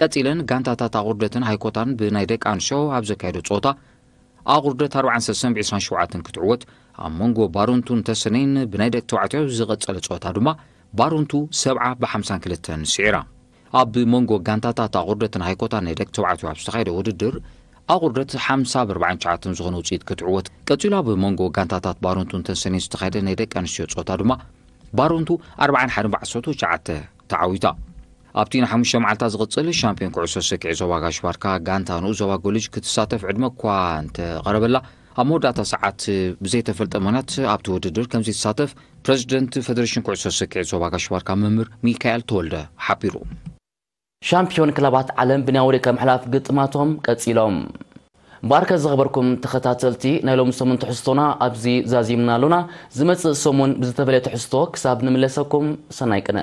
ቀጺለን ጋንታታት ኣቑርደትን ሃይኮታን ብናይ ደቂ ኣንስትዮ ኣብ ዘካየዶ ጸወታ፣ ኣቑርደት ኣርባዓን ሰለስተን ብ ዕስራን ሸውዓተን ክትዕወት፣ ኣብ መንጎ ባሮንቱን ተሰነይን ብናይ ደቂ ተባዕትዮ ዝቐጸለ ጸወታ ድማ፣ ባሮንቱ ሰብዓ ብ ሓምሳን ክልተን ስዒራ። ኣብ መንጎ ጋንታታት ኣቑርደትን ሃይኮታን ናይ ደቂ ተባዕትዮ ኣብ ዝተኻየደ ውድድር፣ ኣቑርደት ሓምሳ ብ ኣርባዓን ትሽዓተን ዝኾነ ውጽኢት ክትዕወት፣ ቀጺሉ ኣብ መንጎ ጋንታታት ባሮንቱን ተሰነይን ዝተኻየደ ናይ ደቂ ኣንስትዮ ጸወታ ድማ፣ ባሮንቱ ኣርባዓን ሓደን ብ ዓሰርተ ትሽዓተ ተዓዊታ። ኣብቲ ንሓሙሽተ መዓልታት ዝቕጽል ሻምፒዮን ኩዕሶ ሰኪዕ ዞባ ጋሽ ባርካ፣ ጋንታ ንኡስ ዞባ ጎልጅ ክትሳተፍ ዕድመ እኳ እንተቐረበላ፣ ኣብ መወዳእታ ሰዓት ብዘይተፈልጠ ምኽንያት ኣብቲ ውድድር ከም ዘይትሳተፍ ፕረዚደንት ፈደሬሽን ኩዕሶ ሰኪዕ ዞባ ጋሽ ባርካ መምህር ሚካኤል ተወልደ ሓቢሩ። ሻምፒዮን ክለባት ዓለም ብናይ ወደቀ ምሕላፍ ግጥማቶም ቀጺሎም። እምበኣርከ ዝኸበርኩም ተኸታተልቲ፣ ናይ ሎሚ ሰሙን ትሕዝቶና ኣብዚ ዛዚምና ኣሎና። ዝመጽእ ሰሙን ብዝተፈለየ ትሕዝቶ ክሳብ ንምለሰኩም፣ ሰናይ ቅነ።